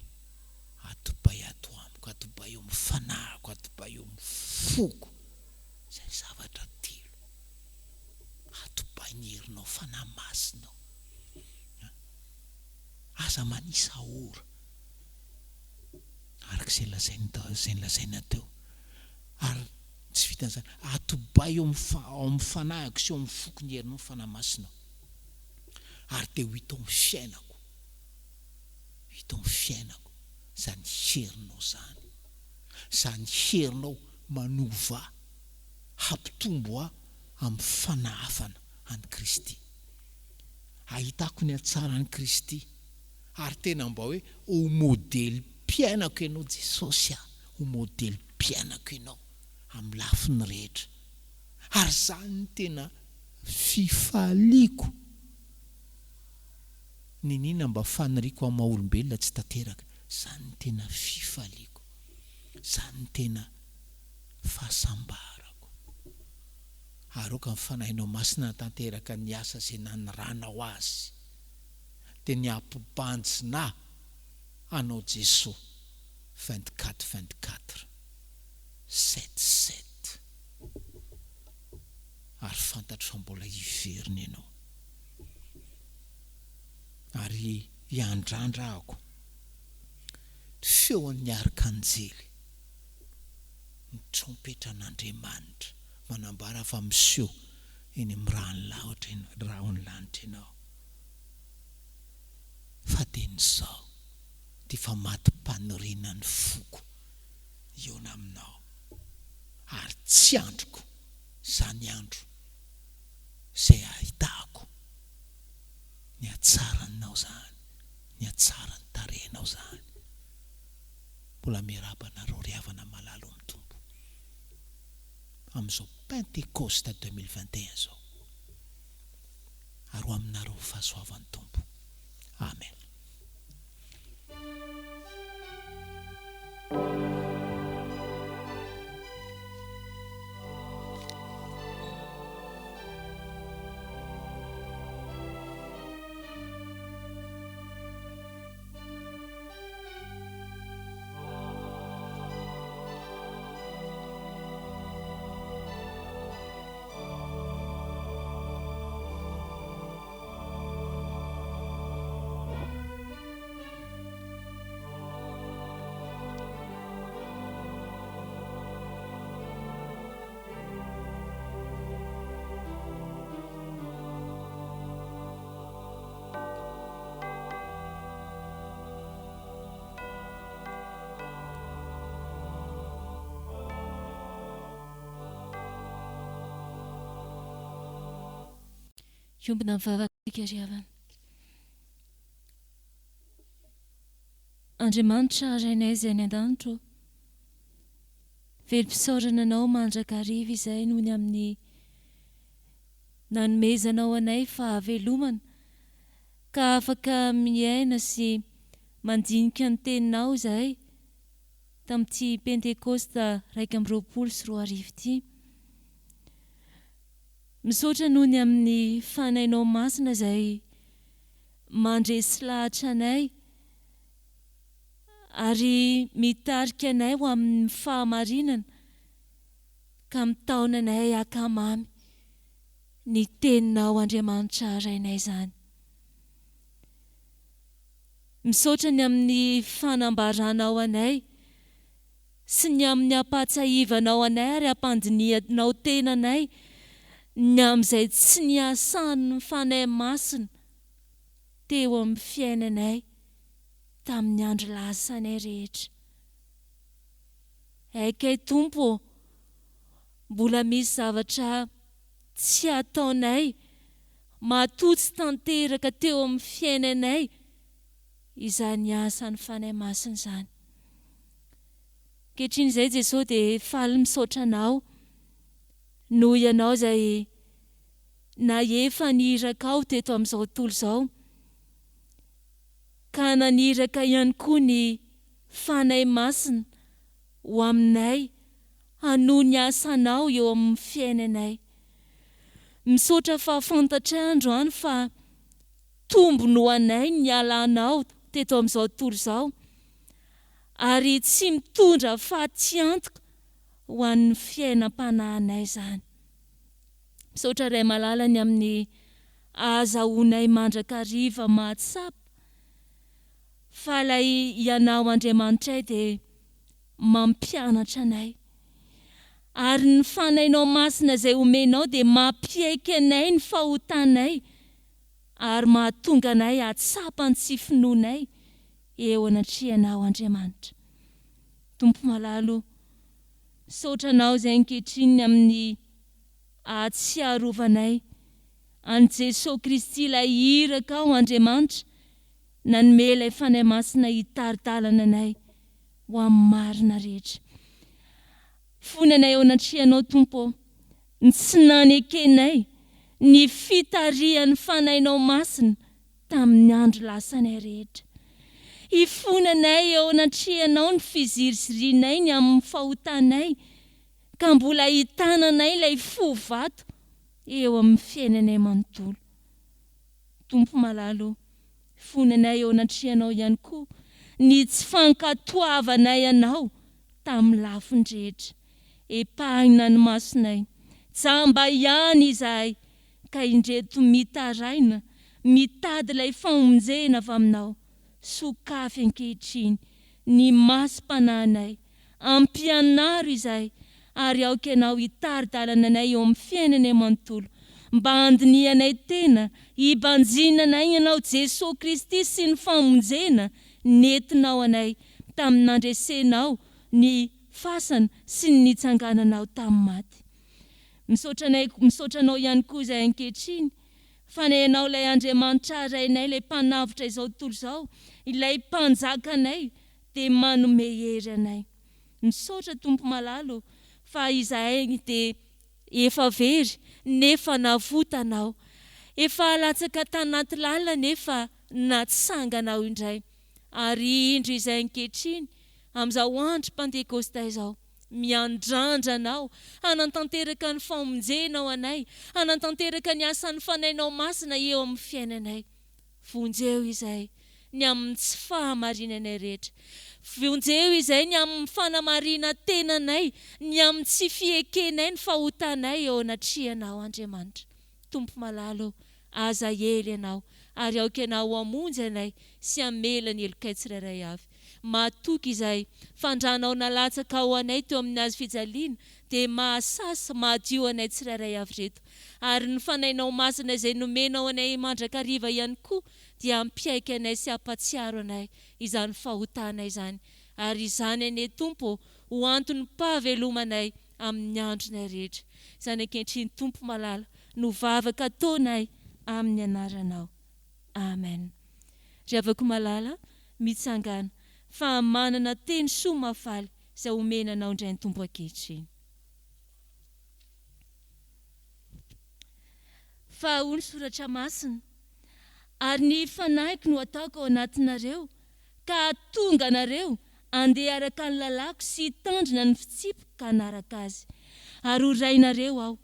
Speaker 3: atobay ato amiko, atobay eo amin'ny fanahiko, atobay eo amin'ny foko. Izay zavatra telo. Atobay ny herinao, Fanahy Masina o. Aza manisa ora. Araka izay lazainy izay nolazaina teo. Ary tsy vitan'izany, atobay eo amin'ny ao amin'ny fanahiko sy eo amin'ny foko ny herinao, Fanahy Masina o. Ary dia ho hita ao amin'ny fiainako. Hita ao amin'ny fiainako izany herinao izany. Izany herinao manova ahy, hampitombo ahy amin'ny fanahafana an'i Kristy. Ahitako ny hatsaran'i Kristy ary tena mba hoe ho modelim-piainako Ianao Jesosy a, ho modelim-piainako Ianao amin'ny lafiny rehetra. Ary izany no tena fifaliako. Niniana mba faniriako amin'ny maha olombelona tsy tanteraka. Izany no tena fifaliako. Izany no tena fahasambarako. Ary aoka ny Fanahinao Masina hanatanteraka ny asa izay naniranao azy. dia ny hampibanjina anao Jesoa 24 24 7 7 ary fantatro fa mbola hiverina ianao ary hiandrandra ahako ny feon'ny arkanjely ny trompetran'Andriamanitra manambara fa miseho eny amin'ny rahon'ny rahon'ny lanitra ianao fa dia ny izao dia efa matim-paniriana ny foko hihaona aminao ary tsy andriko izany andro izay hahitako ny hatsaranao izany, ny hatsaran'ny tarehinao izany. Mbola miarahaba anareo ry havana malala ao amin'ny Tompo amin'izao Pentekosta 2021 izao. Ary ho aminareo ny fahasoavan'ny Tompo. Amen.
Speaker 2: Hiombona amin'ny vavaka isika ry havana. Andriamanitra Rainay izay any an-danitra ô, velom-pisaorana Anao mandrakariva izahay noho ny amin'ny nanomezanao anay fahavelomana ka afaka miaina sy mandinika ny Teninao izahay tamin'ity Pentekosta 2021 ity. Misaotra noho ny amin'ny Fanahinao Masina izay mandresy lahatra anay ary mitarika anay ho amin'ny fahamarinana ka mitaona anay hakamamy ny Teninao Andriamanitra Rainay izany. Misaotra ny amin'ny fanambaranao anay sy ny amin'ny hampahatsiahivanao anay ary hampandinihanao tena anay ny amin'izay tsy niasan'ny Fanahy Masina teo amin'ny fiainanay tamin'ny andro lasanay rehetra. Hay kay Tompo ô, mbola misy zavatra tsy ataonay matoa tsy tanteraka teo amin'ny fiainanay izany asan'ny Fanahy Masina izany. Ankehitriny izay Jesoa dia faly misaotra Anao noho Ianao izay nahefa ny irakao teto amin'izao tontolo izao ka naniraka ihany koa ny Fanahy Masina ho aminay hanohy ny asanao eo amin'ny fiainanay. Misaotra fa fantatray androany fa Tombony ho anay ny nialanao teto amin'izao tontolo izao ary tsy mitondra fatiantoka ho an'ny fiainam-panahinay izany. Misaotra Ray malala ny amin'ny ahazahoanay mandrakariva mahatsapa fa ilay Ianao Andriamanitray dia mampianatra anay ary ny Fanahinao Masina izay omenao dia mampiaiky anay ny fahotanay ary mahatonga anay hahatsapa ny tsy finoanay eo anatrehanao Andriamanitra. Tompo malala o, misaotra Anao izay ankehitriny ny amin'ny ahatsiarovanay an'i Jesoa Kristy ilay irakao Andriamanitra nanome ilay Fanahy Masina hitari-dalana anay ho amin'ny marina rehetra. Fonenay eo anatrehanao Tompo ô, ny tsy nanekenay ny fitarihan'ny Fanahinao Masina tamin'ny andro lasanay rehetra. Ifonanay eo anatrehanao ny fizirizirianay ny amin'ny fahotanay ka mbola hitananay ilay fo vato eo amin'ny fiainanay manontolo. Tompo malala ô, Fonenay eo anatrehanao ihany koa ny tsy fankatoavanay Anao tamin'ny lafiny rehetra. Epahina ny masonay. Jamba ihany izahay ka indreto mitaraina mitady ilay famonjena avy Aminao. Sokafy ankehitriny ny masom-panahinay, ampianaro izahay ary aoka Ianao hitari-dalana anay eo amin'ny fiainanay manontolo mba handinihanay tena, hibanjinanay Ianao Jesoa Kristy sy ny famonjena nentinao anay tamin'ny nandresenao ny fasana sy ny nitsangananao tamin'ny maty. Misaotra anay, misaotra Anao ihany koa izahay ankehitriny Fa ny Ianao ilay Andriamanitra Rainay, ilay Mpanavotra izao tontolo izao, ilay Mpanjakanay, dia manome hery anay. Misaotra Tompo malala o, fa izahay dia efa very nefa navotanao. Efa latsaka tanaty lalina nefa natsanganao indray. Ary indro izahay ankehitriny, amin'izao andro Pantekosta izao. Miandrandra Anao hanantanteraka ny famonjenao anay, hanantanteraka ny asan'ny Fanahinao Masina eo amin'ny fiainanay. Vonjeo izahay ny amin'ny tsy fahamarinanay rehetra. Vonjeo izahay ny amin'ny fanamarinan-tenanay, ny amin'ny tsy fiekenay ny fahotanay eo anatrehanao, Andriamanitra. Tompo malala ô, aza ela Ianao, ary aoka Ianao hamonjy anay sy hamela ny helokay tsirairay avy. Matoky izahay fa ny Ranao nalatsaka ho anay teo amin'ny hazo fijaliana dia mahasasa, mahadio anay tsirairay avy ireto. Ary ny Fanahinao Masina izay nomenao anay mandrakariva ihany koa dia hampiaiky anay sy hampatsiaro anay izany fahotanay izany. Ary izany anie Tompo ô, ho antonim-pahavelomanay amin'ny andronay rehetra. Izany ankehitriny Tompo malala no vavaka ataonay amin'ny anaranao. Amen. Ry havako malala, mitsangàna, fa manana teny soa mahafaly izay omena anao indray ny Tompo ankehitriny. Fa hoy ny Soratra Masina, Ary ny Fanahiko no ataoko ao anatinareo, ka hahatonga anareo handeha araka ny lalàko sy hitandrina ny fitsipiko ka hanaraka azy. Ary ho rainareo Aho,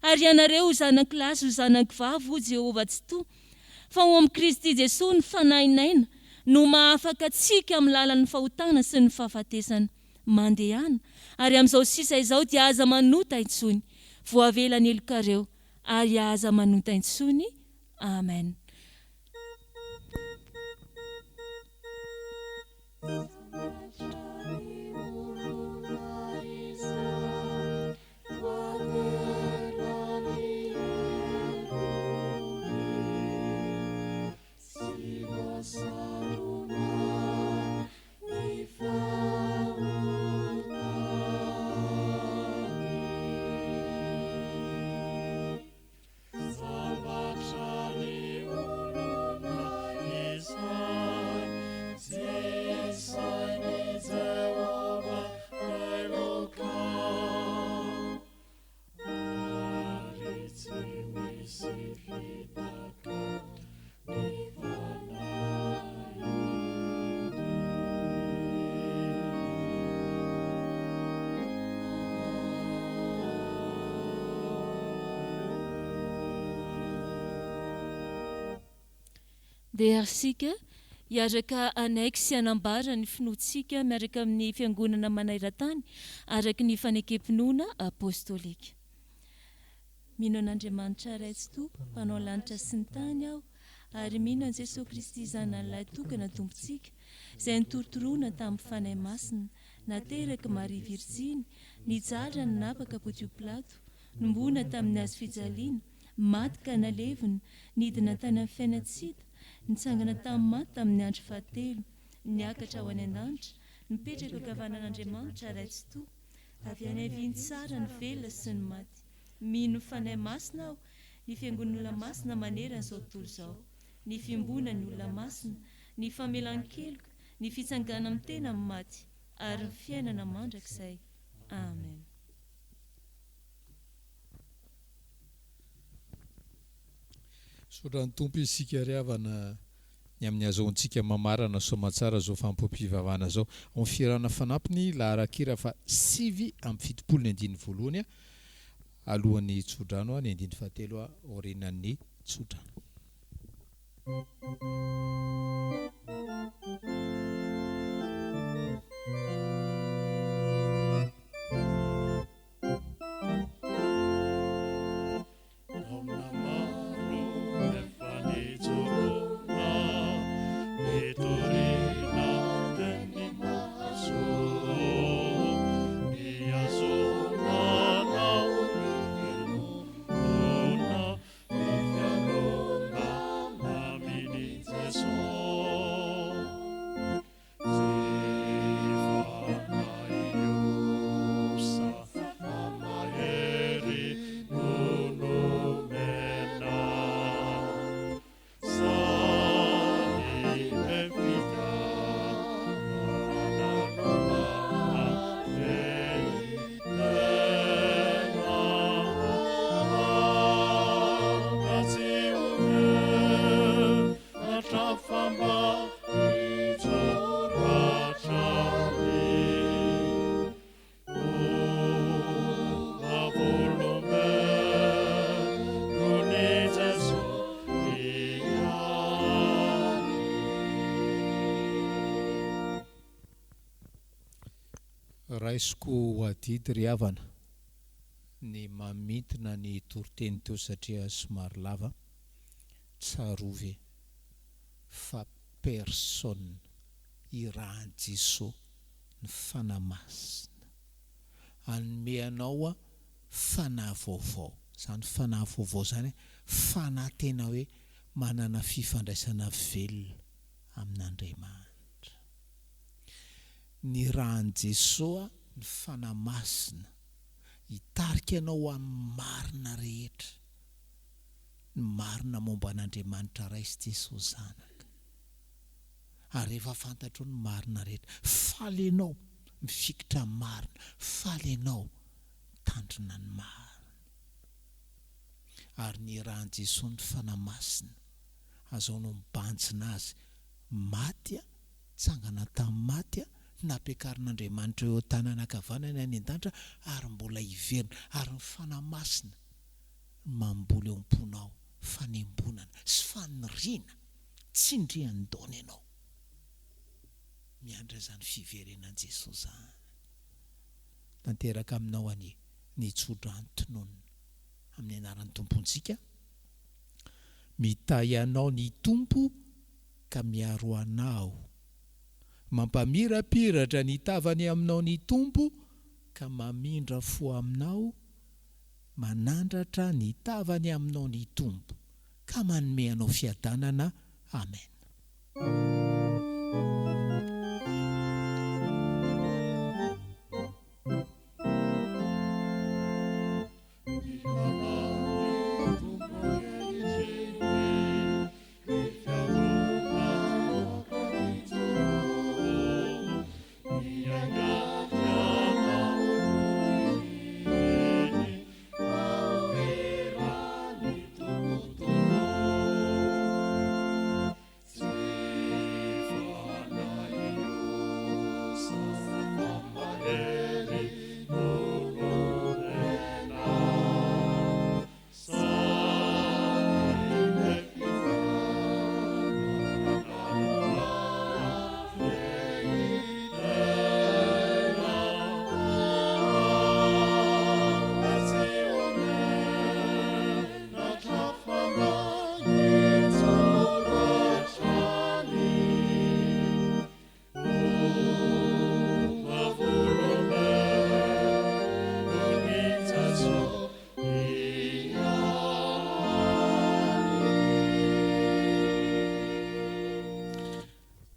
Speaker 2: ary ianareo ho zanako lahy sy ho zanako vavy, hoy Jehovah Tsitoha. Fa ao amin'i Kristy Jesoa ny Fanahin'aina no mahafaka antsika amin'ny lalan'ny fahotana sy ny fahafatesana. Mandehana, ary amin'izao sisa izao dia aza manota intsony. Voavela ny helokareo, ary aza manota intsony. Amen.
Speaker 4: Sambatra ny olona izay tsy isain'i Jehovah meloka, ary tsy misy fitaka ny fanahiny.
Speaker 2: Ndeha isika hiaraka hanaiky sy hanambara ny finoantsika miaraka amin'ny Fiangonana maneran-tany araka ny fanekem-pinoana apostolika. Mino an'Andriamanitra Ray Tsitoha, Mpanao lanitra sy ny tany aho, ary mino an'i Jesoa Kristy Zanany Lahitokana Tompontsika, izay notorotoroina tamin'ny Fanahy Masina, Naterak'i Maria Virjiny, nijaly raha nanapaka Pontio Pilato, nomboana tamin'ny hazo fijaliana, maty ka nalevina, nidina tany amin'ny fiainan-tsy hita, nitsangana tamin'ny maty tamin'ny andro fahatelo, niakatra ho any an-danitra, nipetraka eo ankavanan'Andriamanitra Ray Tsitoha, avy any havia nitsara ny velona sy ny maty. Mino ny Fanahy Masina aho, ny Fiangonan'olona masina manerana izao tontolo izao, ny fiombonan'ny olona masina, ny famelan-keloka, ny fitsanganan'ny tena amin'ny maty, ary ny fiainana mandrakizay. Amen.
Speaker 3: Misaotra ny Tompo isika ry havana ny amin'ny azahoantsika mamarana soamantsara izao fanompoam-pivavahana izao. Ao amin'ny fihirana fanampiny, laharan-kira faha 79 ny andininy voalohany alohan'ny tsodrano, ny andininy fahatelo aorianan'ny tsodrano.
Speaker 4: Taona maro efa nijoroana, nitoriana teny mahasoa, nihazona nao ny finoana, ny fiangonana amin'i Jesoa.
Speaker 3: Raisiko ho adidy ry havana ny mamintina ny toriteny teo satria somary lava, tsarovy fa personne irahan'i Jesoa ny Fanahy Masina hanome anao fanahy vaovao, izany fanahy vaovao izany fanahy tena hoe manana fifandraisana velona amin'Andriamanitra. Nirahan'i Jesoa ny Fanahy Masina hitarika anao ho amin'ny marina rehetra, ny marina momba an'Andriamanitra Ray sy Jesoa Zanaka. Ary rehefa fantatrao ny marina rehetra, faly ianao mifikitra amin'ny marina, faly ianao mitandrina ny marina. Ary nirahan'i Jesoa ny Fanahy Masina, azahoanao mibanjina Azy, maty tsangana tamin'ny maty, nampiakarin'Andriamanitra eo an-tanana ankavanany any an-danitra ary mbola hiverina, ary ny Fanahy Masina mamboly ao am-ponao fanembonana sy faniriana tsindrian-daona ianao miandry an'izany fiverenan'i Jesoa izany. Tanteraka aminao anie ny tso-drano tononina amin'ny anaran'ny Tompontsika. Mitahy anao ny Tompo ka miaro anao. Mampamirapiratra ny tavany aminao ny Tompo ka mamindra fo aminao, manandratra ny tavany aminao ny Tompo ka manome anao fiadanana. Amen.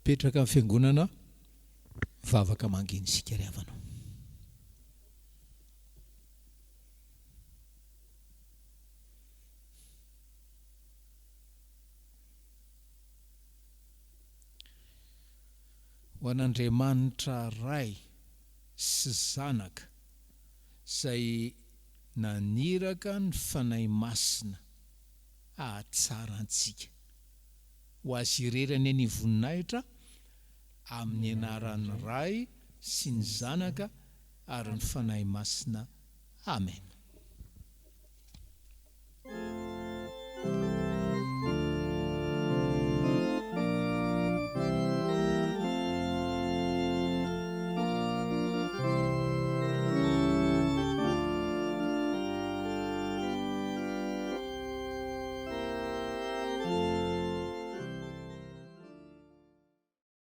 Speaker 3: Mipetraka ny fiangonana vavaka mangina isika ry havana. Ho an'Andriamanitra Ray sy Zanaka izay naniraka ny Fanahy Masina hahatsara antsika. Ho Azy irery anie ny voninahitra, amin'ny anaran'ny Ray sy ny Zanaka ary ny Fanahy Masina. Amena.